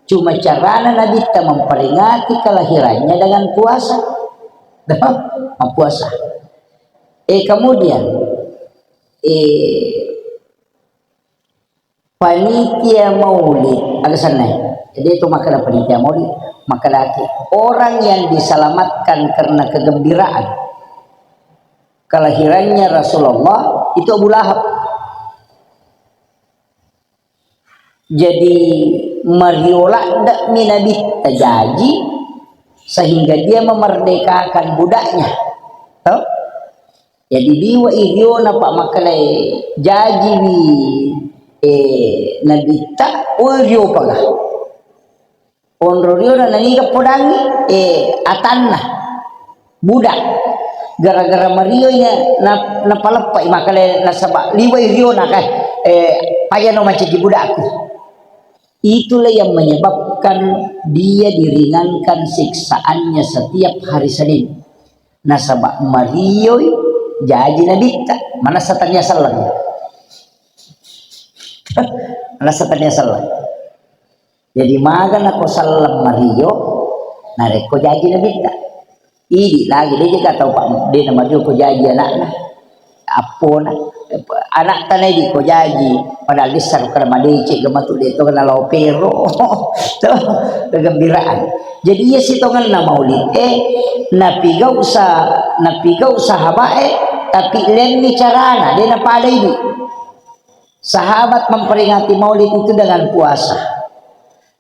Cuma carana Nabitta memperingati kelahirannya dengan puasa. Mappuasa. Eh, kemudian, eh, panitia maulid, aga senna. Jadi itu makkeda panitia maulid, makkedaki orang yang diselamatkan karena kegembiraan kelahirannya Rasulullah itu Abu Lahab. Jadi, mario ladde'mi Nabitta jaji, sehingga dia memerdekakan budaknya. Toh? Jadi, liwa i riona, Pak, makkelai jajiwi, eh, Nabitta, oh, rio paga. Onro riona naniga podangi, eh, atanna. Budak. Gara-gara marioi na, na, napaleppai makale nasaba liwai riona kan, eh, pajano mancaji budakku. Itulah yang menyebabkan dia diringankan siksaannya setiap hari Senin. Nasaba marioi jaji Nabitta, manessa tania selleng. Manessa tania selleng. Jadi, maga nako selleng mario, narekko jaji Nabitta. Idi lagi, de' je ka tau, Pak, de' na mario ko jaji anakna. Appona. Anakta na idi ko jaji, padahal lissaro kada madeceng, gematu de' to kena lao pero. Tuh, kegembiraan. Jadi, iya sitongenna maulid, eh, napigau sa-, napigau sahabat, eh, tapi lemmi carana, de' na pada idi. Sahabat memperingati maulid itu dengan puasa.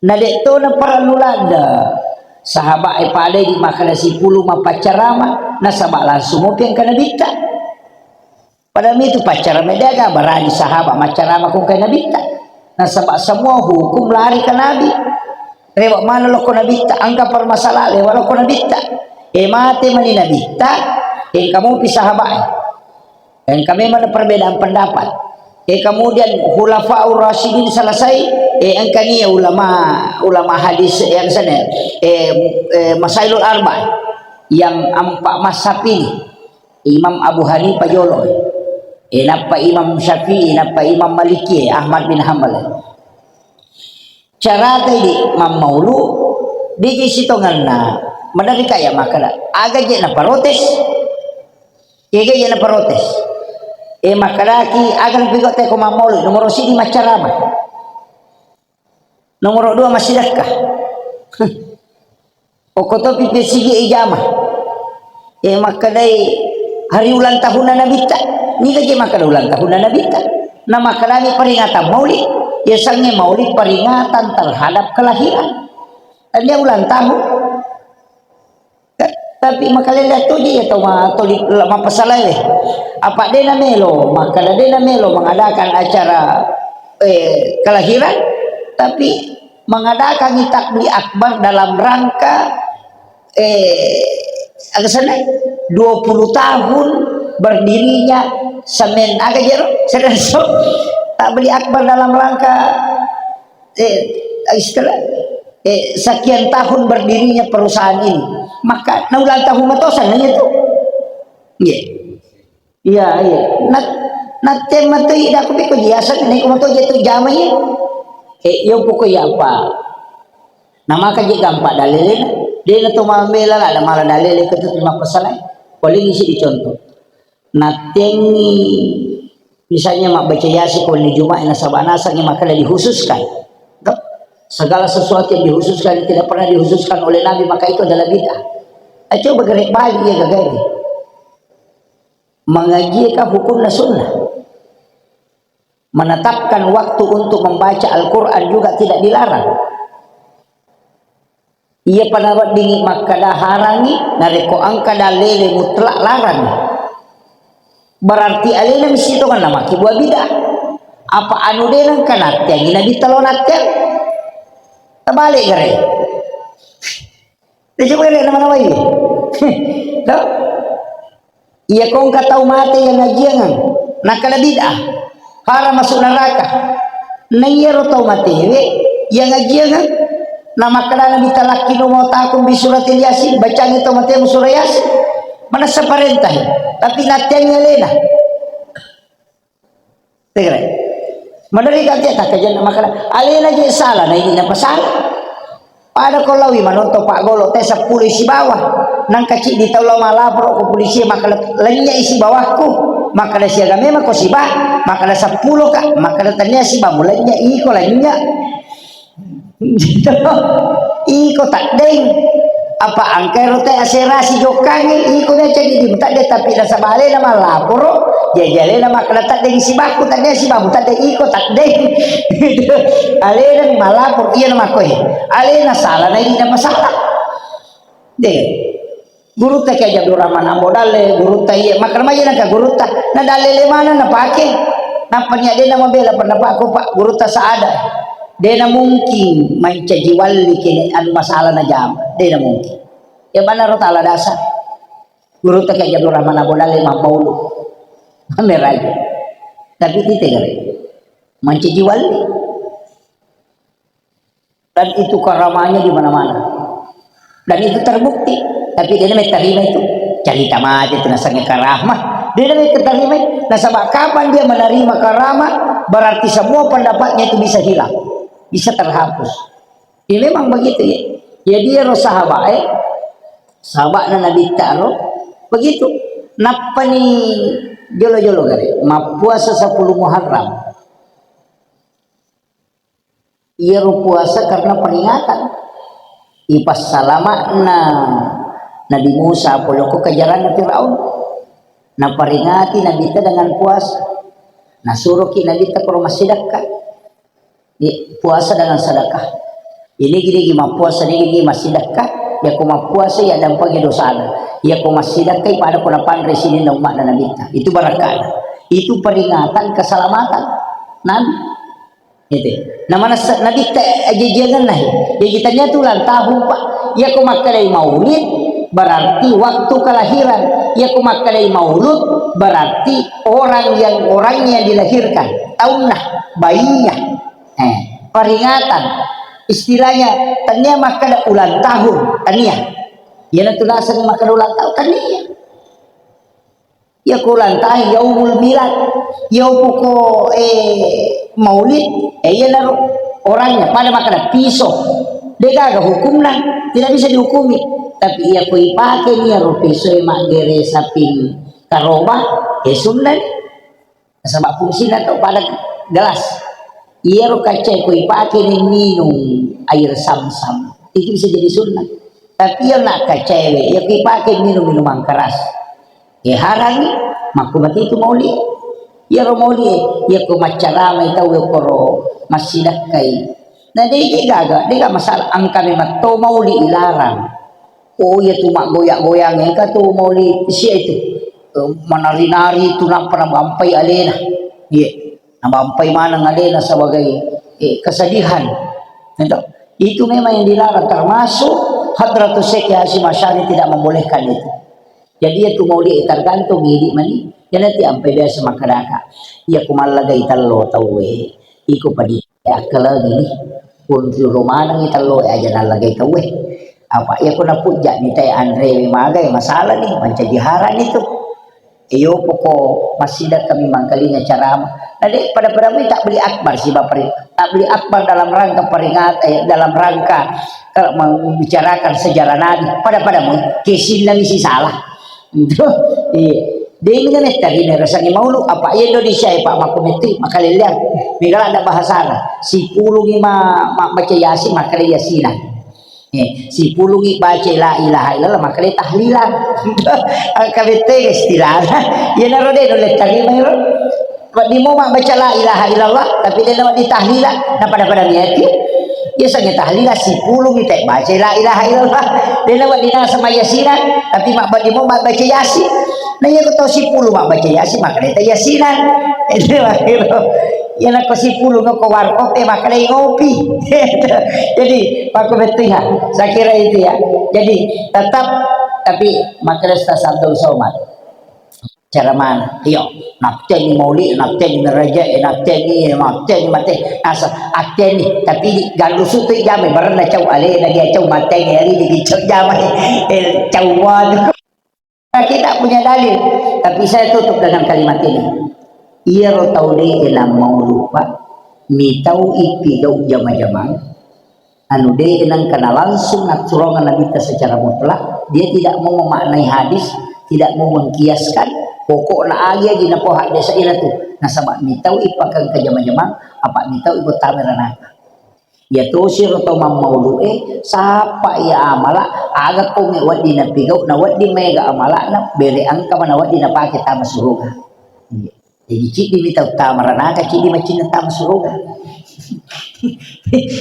Na de' to na parellu ladde. Sahabat e pada di makkeda sipulung mappaccarama, nasaba langsung mopi engka Nabitta. Padahal itu paccara medaga barani sahabat maccarama ko engka nabitta. Nasaba semua hukum lari ke Nabi. Lewat mana lokko nabitta, engka permasalahan lewat lokko nabitta. E mate mani nabitta, engka mopi sahabat. Engka memang perbedaan pendapat. E kemudian Khulafaur Rasyidin selesai, e engka nia ulama, ulama hadis yang sana, e, e, Masailul Arba yang empat mazhab ini. Imam Abu Hanifah jolo. E, nappa Imam Syafi'i, nappa Imam Maliki, Ahmad bin Hambal. Carata idi mammaulu, diji sitonganna, maderri kaya makkada, aga je na protes? Kega je na protes? E, makkadaki, aga na pigau te ko mammaulu, nomor sidi maccarama. Nomor dua massidakka. Okko topi pesigi ijama. E, makkedai hari ulang tahunna nabitta. Niga je makkeda ulang tahunna nabitta? Na makkedani peringatan maulid. Yasengnge maulid peringatan terhadap kelahiran. Dan dia ulang tahun. Tapi makalele toji ya tau ma-, toli-, la-, mapasalae. Apa dena melo, makkeda dena melo mengadakan acara, eh, kelahiran, tapi mengadakan takbir akbar dalam rangka, eh, aga sana, dua puluh tahun berdirinya semen, aga jero, sereso, takbir akbar dalam rangka, eh, istilah, eh, sekian tahun berdirinya perusahaan ini. Maka, na ulang tahun matosan nanya tu. Iya. Iya, iya. Na, na tema tu ida aku piko biasa, ni ko to je tu jama iya. Eh, yo poko iya apa? Na maka je gampang dalele. Dia na to mambela lah, ada malah dalele ke tu terima pesalah. Paling isi dicontoh. Nattengi, misalnya, mabbaca Yasin ko wenni Jumat, nasaba nasengngi makkeda dikhususkan. Toh? Segala sesuatu yang dikhususkan, yang tidak pernah dikhususkan oleh Nabi, maka itu adalah bid'ah. Eh, coba gerek balik ya, gagai. Mengaji kan hukumnya sunnah. Menetapkan waktu untuk membaca Al-Quran juga tidak dilarang. Iya pada weddingi makkeda harangi, narekko engka dalele mutlak larang. Berarti alena misi tongenna makkibua bid'ah. Apa anu de nengka natteangi Nabi telo natteang? Terbalik gare. Dia coba gare nama-nama iya. Toh? Iya ko engka tau mate yang ngajiangan, nakkeda bid'ah, haram masuk neraka. Na iyaro tau matewe yang ngajiangan, na makkeda Nabi talakki no mautakum bi suratil Yasin, bacangi tau matemu surah Yasin. Manessa parentah, tapi natteangi alena. Tegere. Meneri kaki tak kajen makkeda, alena je salah, na ini napa salah? Pada ko lawi manontong paggolo te seppulo isi bawah. Nang kecil di tau lao malapor ko polisi, makkeda lenya isi bawahku. Makkeda siaga memang ko siba, makkeda seppulo ka, makkeda tania siba mulanya iko lenya. Iko taddeng. Apa angkero te aserasi jokkangi, iko dia jadi di taddeng, tapi nasaba alena malaporo, jadi alena makkeda taddeng sibaku, taddeng sibaku, taddeng iko taddeng. Alena ni malapor, iya na makkoi. Alena salah, na ini na masalah. De. Gurutta Kiai Abdul Rahman Ambo Dalle, gurutta iya, makkeda maja nangka gurutta, na dalele mana na pake. Nappa nia de na mabela pendapatku, Pak, gurutta Saada. De na mungkin mancaji walli kene anu masalah na jama. De na mungkin. Ya bana ro tala dasa. Gurutta Kiai Abdul Rahman Ambo Dalle mabbaulu. Meraja. Tapi tite gare. Mancaji walli. Dan itu karamahnya di mana-mana. Dan itu terbukti. Tapi de na mai tarima itu. Cerita mate itu nasengnge karamah. De na mai tarima. Nasaba kapan dia menerima karamah, berarti semua pendapatnya itu bisa hilang. Bisa terhapus. Ya memang begitu ya. Jadi ya ro sahabat, eh, sahabatna Nabi taro begitu. Nappani jolo-jolo gare, mappuasa sepuluh Muharram. Iyaro puasa karena peringatan. Ipassalama'na Nabi Musa pole ko kejaranna Firaun. Naperingati Nabitta dengan puasa. Nasuroki Nabitta koro massidekka. Di, puasa dengan sedekah. Ini gini, gini mappuasa, ini gini massidekka. Ya ko mappuasa, ya dampagi dosana. Ya ko massidekka, pada ko napanre sininna umma'na Nabitta. Itu barakana. Itu peringatan keselamatan Nabi. Itu. Namanessa Nabitta ajajiangenna he. Jadi tania tu ulang tahun, Pak. Iya ko makkedai maulid, berarti waktu kelahiran. Iya ko makkedai maulud, berarti orang yang, orang yang dilahirkan. Taunna, bayinya. Eh, peringatan. Istilahnya, tania makkeda ulang tahun. Tania. Iya na tu naseng makkeda ulang tahun. Tania. Iya ko ulang tahun, yaumul milad, iya poko, eh, maulid, eh, iya naro orangnya pada makkeda piso. Degaga hukumna, tidak bisa dihukumi. Tapi iya ko ipake ni ro piso e maggere saping karoba, eh, sunna. Nasaba fungsina to pada gelas. Iya ro kaca ko ipake ni minum air samsam, itu bisa jadi sunna. Tapi iya na kaca e, iya ko ipake minum minuman keras. Eh, harangi, makko mati itu mauli. Iyaro mauli, iya ko maccaramai tau e koro massidakkai. Na dege gaga, dega masalah, engka memang to mauli ilarang. Oh, iya tu maggoyang-goyang, engka tu mauli sia itu. Eh, manari-nari tu nappa nabampai alena. Iya, nabampai maneng alena sebagai, eh, kesedihan. Itu, itu memang yang dilarang, termasuk Hadratus Syekh Hasyim Asy'ari tidak membolehkan itu. Jadi, iya tu mauli tergantung idi mani. Iya nanti ampai biasa makkedaka. Iya ku mallagai tello tauwe. Iko padi akkalagi ni. Pun ro manengi tello aja nallagai tauwe. Apa iya ku napujja ni te anre magai masalah ni, mancaji haram itu. Iyo poko masida kami mangkalinga carama. Tadi pada-pada mui tak beli akbar si bapari. Tak beli akbar dalam rangka peringatan, eh, dalam rangka kalau membicarakan sejarah Nabi. Pada-pada mui kesinna misi salah. Iya. Demi na mettarina rasangi maulu, apa iya Indonesia ya, Pak, makko metti, makaleleang. Migala ada bahasana. Sipulungi ma, ma baca Yasin, makkeda Yasinan. Eh, sipulungi baca la ilaha illallah, makkeda tahlilan. Angka bette istilahna. Iya naro de nulle tarima ro. Wedding mo mabbaca la ilaha illallah, tapi de' nawedding tahlilan, na pada-pada niati. Iya sange tahlilan sipulung ite baca la ilaha illallah. De' nawedding naseng mayyasinan, tapi mabbedding mo mabbaca Yasin. Na iya ko tau sipulung mabbaca Yasin, maka de' ta yasinan. Itu akhirnya. Iya nako sipulung ko warkop, eh, maka de' ngopi. Jadi, paku betul ya. Saya kira itu ya. Jadi, tetap, tapi maka de' Ustaz Abdul Somad. Cara mana? Iyo, natteni mauli, natteni meraja, eh, natteni, natteni mate, asa, atteni, tapi di galusu tu jamai, barenna cau alena dia cau mateni, ali di cau jamai, eh, cau wadu. Kita punya dalil, tapi saya tutup dengan kalimat ini. Iyaro tau de' enang maulu, Pak, mitau ipigau jama-jamang, anu de' nengka na langsung natturungang Nabitta secara mutlak, dia tidak mau memaknai hadis, tidak mau mengkiaskan, pokokna agi-agi napoha desa ina tu, nasaba mitau ipakengka jama-jamang, apa mitau ipottamai ranaka. Iya tosi ro tau mammaulu e, sapa iya amala, aga konge wedding napigau, na wedding maega amalana, bere engka mana wedding napake tama suruga. Iya. Jadi, ciddi mita uttama ranaka, ciddi macinna tama suruga.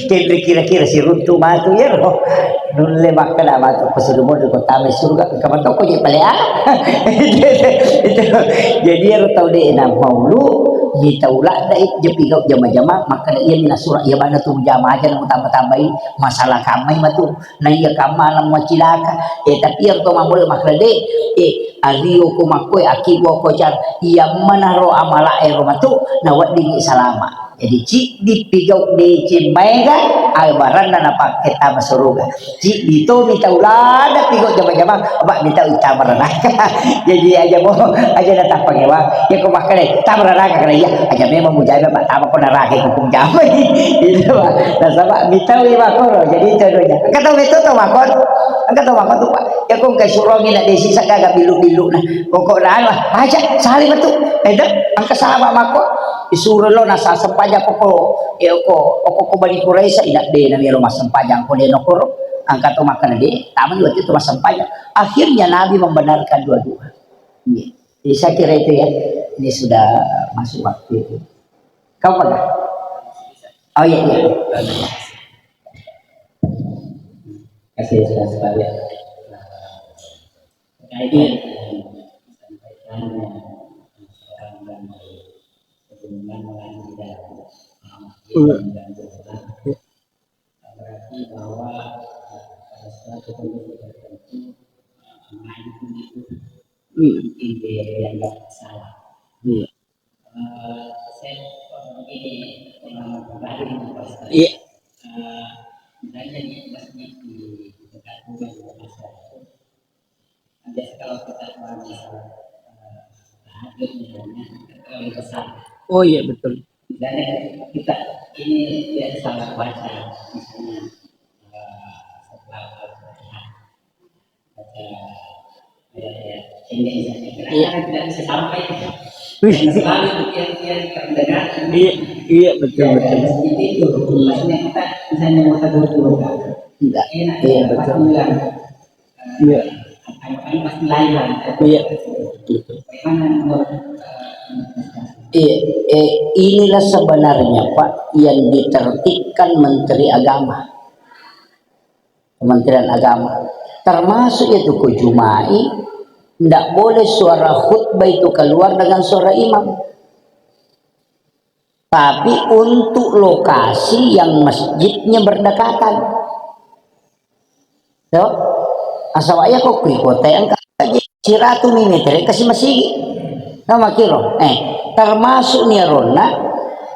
Kenre kira-kira siruntu matu iyaro. Nulle makkeda matu ko siruntu ko tama suruga, kamatoko je pale, ah. Itu. Jadi, iyaro tau de' na maulu, mita uladda i, je pigau jama-jama, makkeda iya mina sura, iya bana tu jama aja na mutamba-tambai, masalah kamai matu. Na iya kamma na macilaka. Eh, tapi iyaro to mammula makkeda de', eh, ario ko makkoe, akibbo ko car, iya manaro amala ero matu, na weddingi salama. Jadi, ciddi pigau deceng maega, abaranna napake tama suruga. Ciddi to mita uladda pigau jama-jama, apa mita uttama ranaka. Jadi, aja mo, aja na tappa ngewa. Iya ko makkeda, tama ranaka kala iya, aja memang mujama, Pak, tama ko naraka ko kumjama. Itu, Pak. Nasaba mitau i makkoro. Jadi itu anunya. Engka tau metto tau makkoro. Engka tau makkoro tu, Pak. Iya ko engka surongi na desi sagaga bilu-bilu na. Pokokna anu, aja sali metu. Itu, engka sahabat makko. Isuro lo nasa sempajang poko. Iya ko, poko ko Bani Quraisy ina de' na melo massempajang ko de' nokoro. Engka to makkeda de', tama ni waktu itu massempajang. Akhirnya Nabi membenarkan dua-dua. Iya. Jadi, saya kira itu ya, ini sudah masuk waktu itu. Kau pegang? Oh, iya, iya. Kasih sudah sekalian. Terkait dengan disampaikannya seorang dan Iya. Berarti bahwa, eh, pada suatu kondisi tertentu, eh, pemain itu, hmm, mungkin dia dianggap salah. Iya. Eh, saya, eh, begini, pengalaman pribadi nih, Pak Ustaz. Iya. Eh, misalnya di masjid di dekat rumah juga masih ada. Biasa kalau kita, kalau misal, eh, tahajud misalnya, terlalu besar. Oh iya, betul. Misalnya kita ini biasa salah baca, misalnya, eh, setelah Al-Fatihah, baca ayat-ayat pendek misalnya. Iya. Kadang-kadang tidak bisa sampai. Wih. Karena selalu yang, yang terdengar. Iya, iya, betul, ya, betul. Seperti itu. Maksudnya kita misalnya mau tegur guru kan. Enggak. Enak, iya, ya, betul. Iya. Iya. Iya. Eh, inilah sebenarnya, Pak, yang ditertibkan Menteri Agama. Kementerian Agama. Termasuk itu ke Jumai, ndak boleh suara khutbah itu keluar dengan suara imam. Tapi untuk lokasi yang masjidnya berdekatan. Yo, asal iya ko kui kota yang kaji siratu mi meter kasi masigi. Nama kiro, eh, termasuk ni aronna,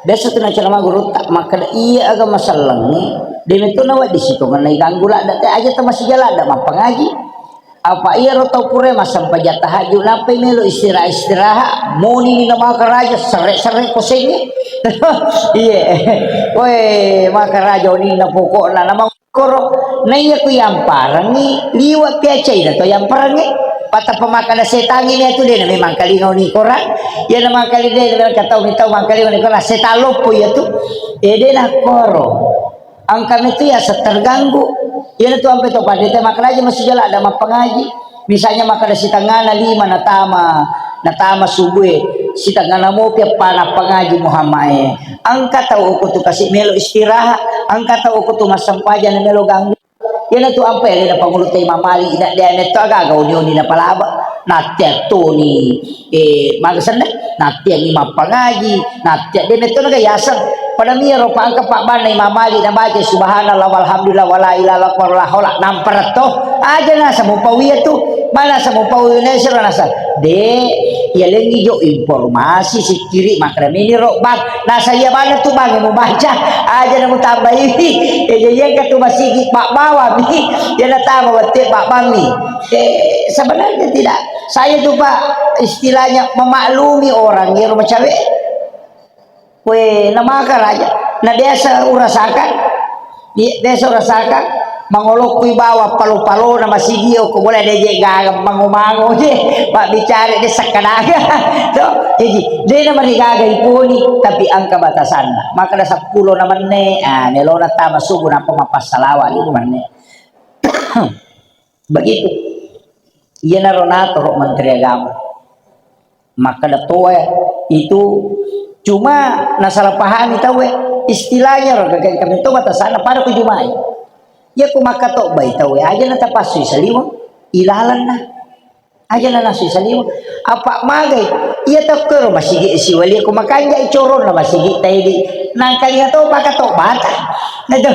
biasa tu nacara maguru tak makkeda iya aga masallengi, demi tu nawa di situ ngenai ganggu ladda te aja ta masih jalan ada mappangaji. Apa iya ro tau pura massempajang tahajud, nappai melo istirahat, istirahat, moni ni na maka raja, sere-sere kosengi. Iya, woi, maka raja ni na pokokna, nama koro, na iya ku yamparangi, liwa piacai na to yamparangi. Pata pemakana setangi ni tu de na memang kalingau ni kora. Iya na mangkali de na katau ni tau mangkali ni kora, setan loppo iya tu. Eh, de na koro. Engka metu yaseng terganggu. Iyanatu ampe to pada te makkeda aja masih jala ada mappangaji. Misalnya makkeda sitengana lima natama, natama subue, sitengana mopi appa nappangaji Muhammad e. Engka tau okko tu kasi melo istirahat, engka tau okko tu massempajang na melo ganggu. Iyanatu ampe alena pangulu te Imam Malik, ina de metto aga-aga oni-oni napalaba. Natteattoni, eh, maga senna, natteangi mappangaji, nattea de metto naga yaseng. Pada mia ro pangka pabbanna Imam Malik nabaca subhanallah walhamdulillah wala ilaha illallah wallahu akbar, nampa retto. Aja nasa mupawi tu, mana sa mupawi nesero nasa. De, ya lengi jo informasi sikiri makramini ro bang. Nasa iya bana tu bang mubaca. Aja na mutambai. Ya iya ka tu masigi pak bawami. Ya natama wette pak bami. Eh, sebenarnya tidak. Saya tuh, Pak, istilahnya memaklumi orang ya rumah cewek. Kue namaka raja, na biasa urasakan, iya, biasa urasakan, mangolokkui bawa palo-palo na masigi, ko boleh deje gaga mango-mango je, pak bicara de sakkadaga. To, jadi, de na marigaga iponi, tapi angka batasanna. Maka ada sepuluh na menne, ah, melona tama subuh nampa mapassalawa lima menne. Begitu. Iyanaro natoro Menteri Agama. Makkeda toa itu cuma nasalah pahami tauwe. Istilahnya ro, gagangka mento batasanna pada ku Jumai. Iya ku makkatobbai tauwe, aja na tapassui saliweng, ilalenna. Aja na nasui saliweng. Apa magai? Iya tokko ro masigi siwali ku makanjai coronna masigi taidi. Nangkalinga to paka to bata. Nado,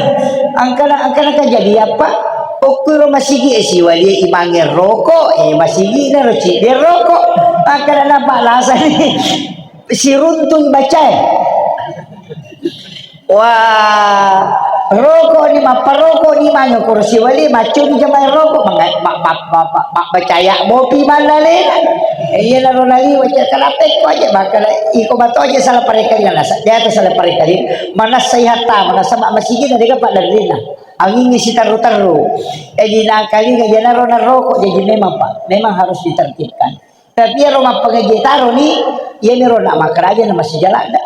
angkana, angkana kajadi apa? Okkuro masigi e siwali imangnge roko, eh, masigi na ro cibbe roko. Angkana napa lasani siruntung bacae. Wah, roko ni, mapparoko ni, mango kursi wali, macuni jamae roko, manga-, ma-, ma-, ma-, ma-, ma-, bacaya mopi manna lena. Iya na ro naliwa, cakka lapekko aja, makana iko mato aja salah parekalina, nasa, jatuh salah parekalina. Manassa ihatta, manassa ma-, masigi na dega pada rina. Angin isi terru-terru. Jadi nangkalinga, jadi naro naroko, jadi memang, Pak, memang harus ditertibkan. Tapi ero mappangaji taroni, iyaniro na makkaraja na masih jaladda.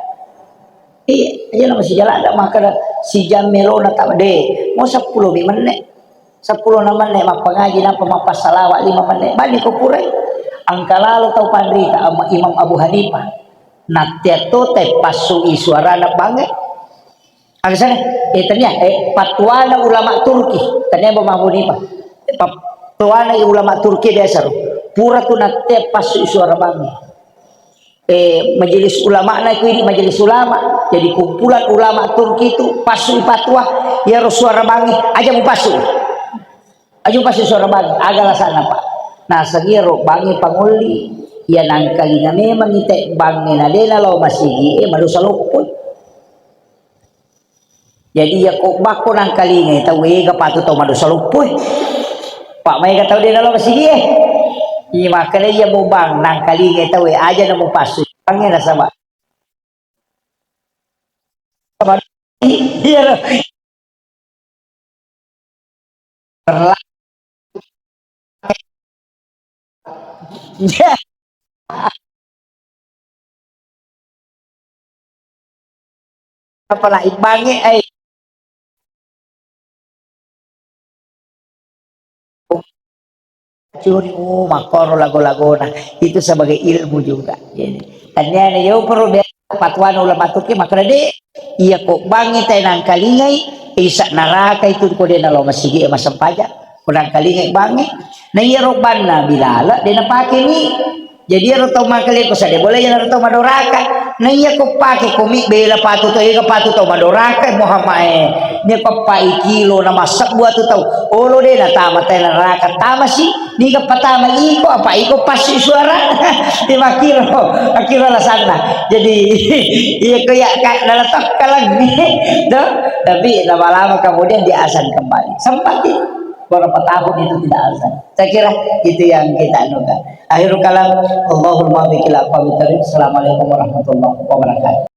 Iya, aja na masih jaladda, makkada sijam melona ta-, de, mau sepuluh mi menne. Sepuluh na menne mappangaji, nampa mappassalawa lima menne. Bani ko purai. Angka lalo tau panrita, Imam Abu Hanifah. Natteatto te passui suarana bange. Aga sana? Eh, tania, eh, fatwana ulama Turki. Tania Imam Abu Hanifah. Fatwana ulama Turki biasa ro. Pura tu natte passu suara bangi. eh, majelis ulama na, ku idi majelis ulama. Jadi kumpulan ulama Turki itu passu fatwa, ya ro suara bangi, aja mu passu. Aja mu passu suara bangi, aga lasana, Pak. Naseng iyaro bangi pangolli, ya nangkalinga memang ite bangi na dena lo masigi, eh, madosa loppo. Jadi, iya ko bakko nangkalingai tau, ega patu tau madosa loppo, eh. Pak, maega tau de nalo masigi, eh. Iya, makkeda iya mubang nangkalingai tau, eh, aja na mupassu. Bang, eh, nasaba. Iya, lo. Berla-, iya. Apalagi bangi, eh. Curi, oh, makkoro lago-lagona. Itu sebagai ilmu juga. Jadi, taniana yo perlu be-, patuana ulama tuki makkeda de, iya ko bangi tai nangkalingai, isa neraka itu ko de nalo masigi e massempajang. Ko nangkalingai bangi. Na iya ro banna Bilal, de napake mi. Jadi, ero tau makkaleko sade bola, iyaro tau madoraka. Na iya ko pake komi bela patu to, ega patu tau madoraka, Muhammad, eh. Nia ko pai kilo na massebbu atu tau. Olo de na tama tai neraka, tama si. Niga patama iko, apa iko pasti suara. Di makkiro, makkiro alasanna. Jadi, iya ko ya ka, dalam tokkalang. Tuh, tapi lama-lama kemudian dia azan kembali. Sempat itu. Beberapa tahun itu tidak azan. Saya kira itu yang kita anukan. Akhirul kalam, Allahul muwaffiq ila aqwamit thariq. Assalamualaikum warahmatullahi wabarakatuh.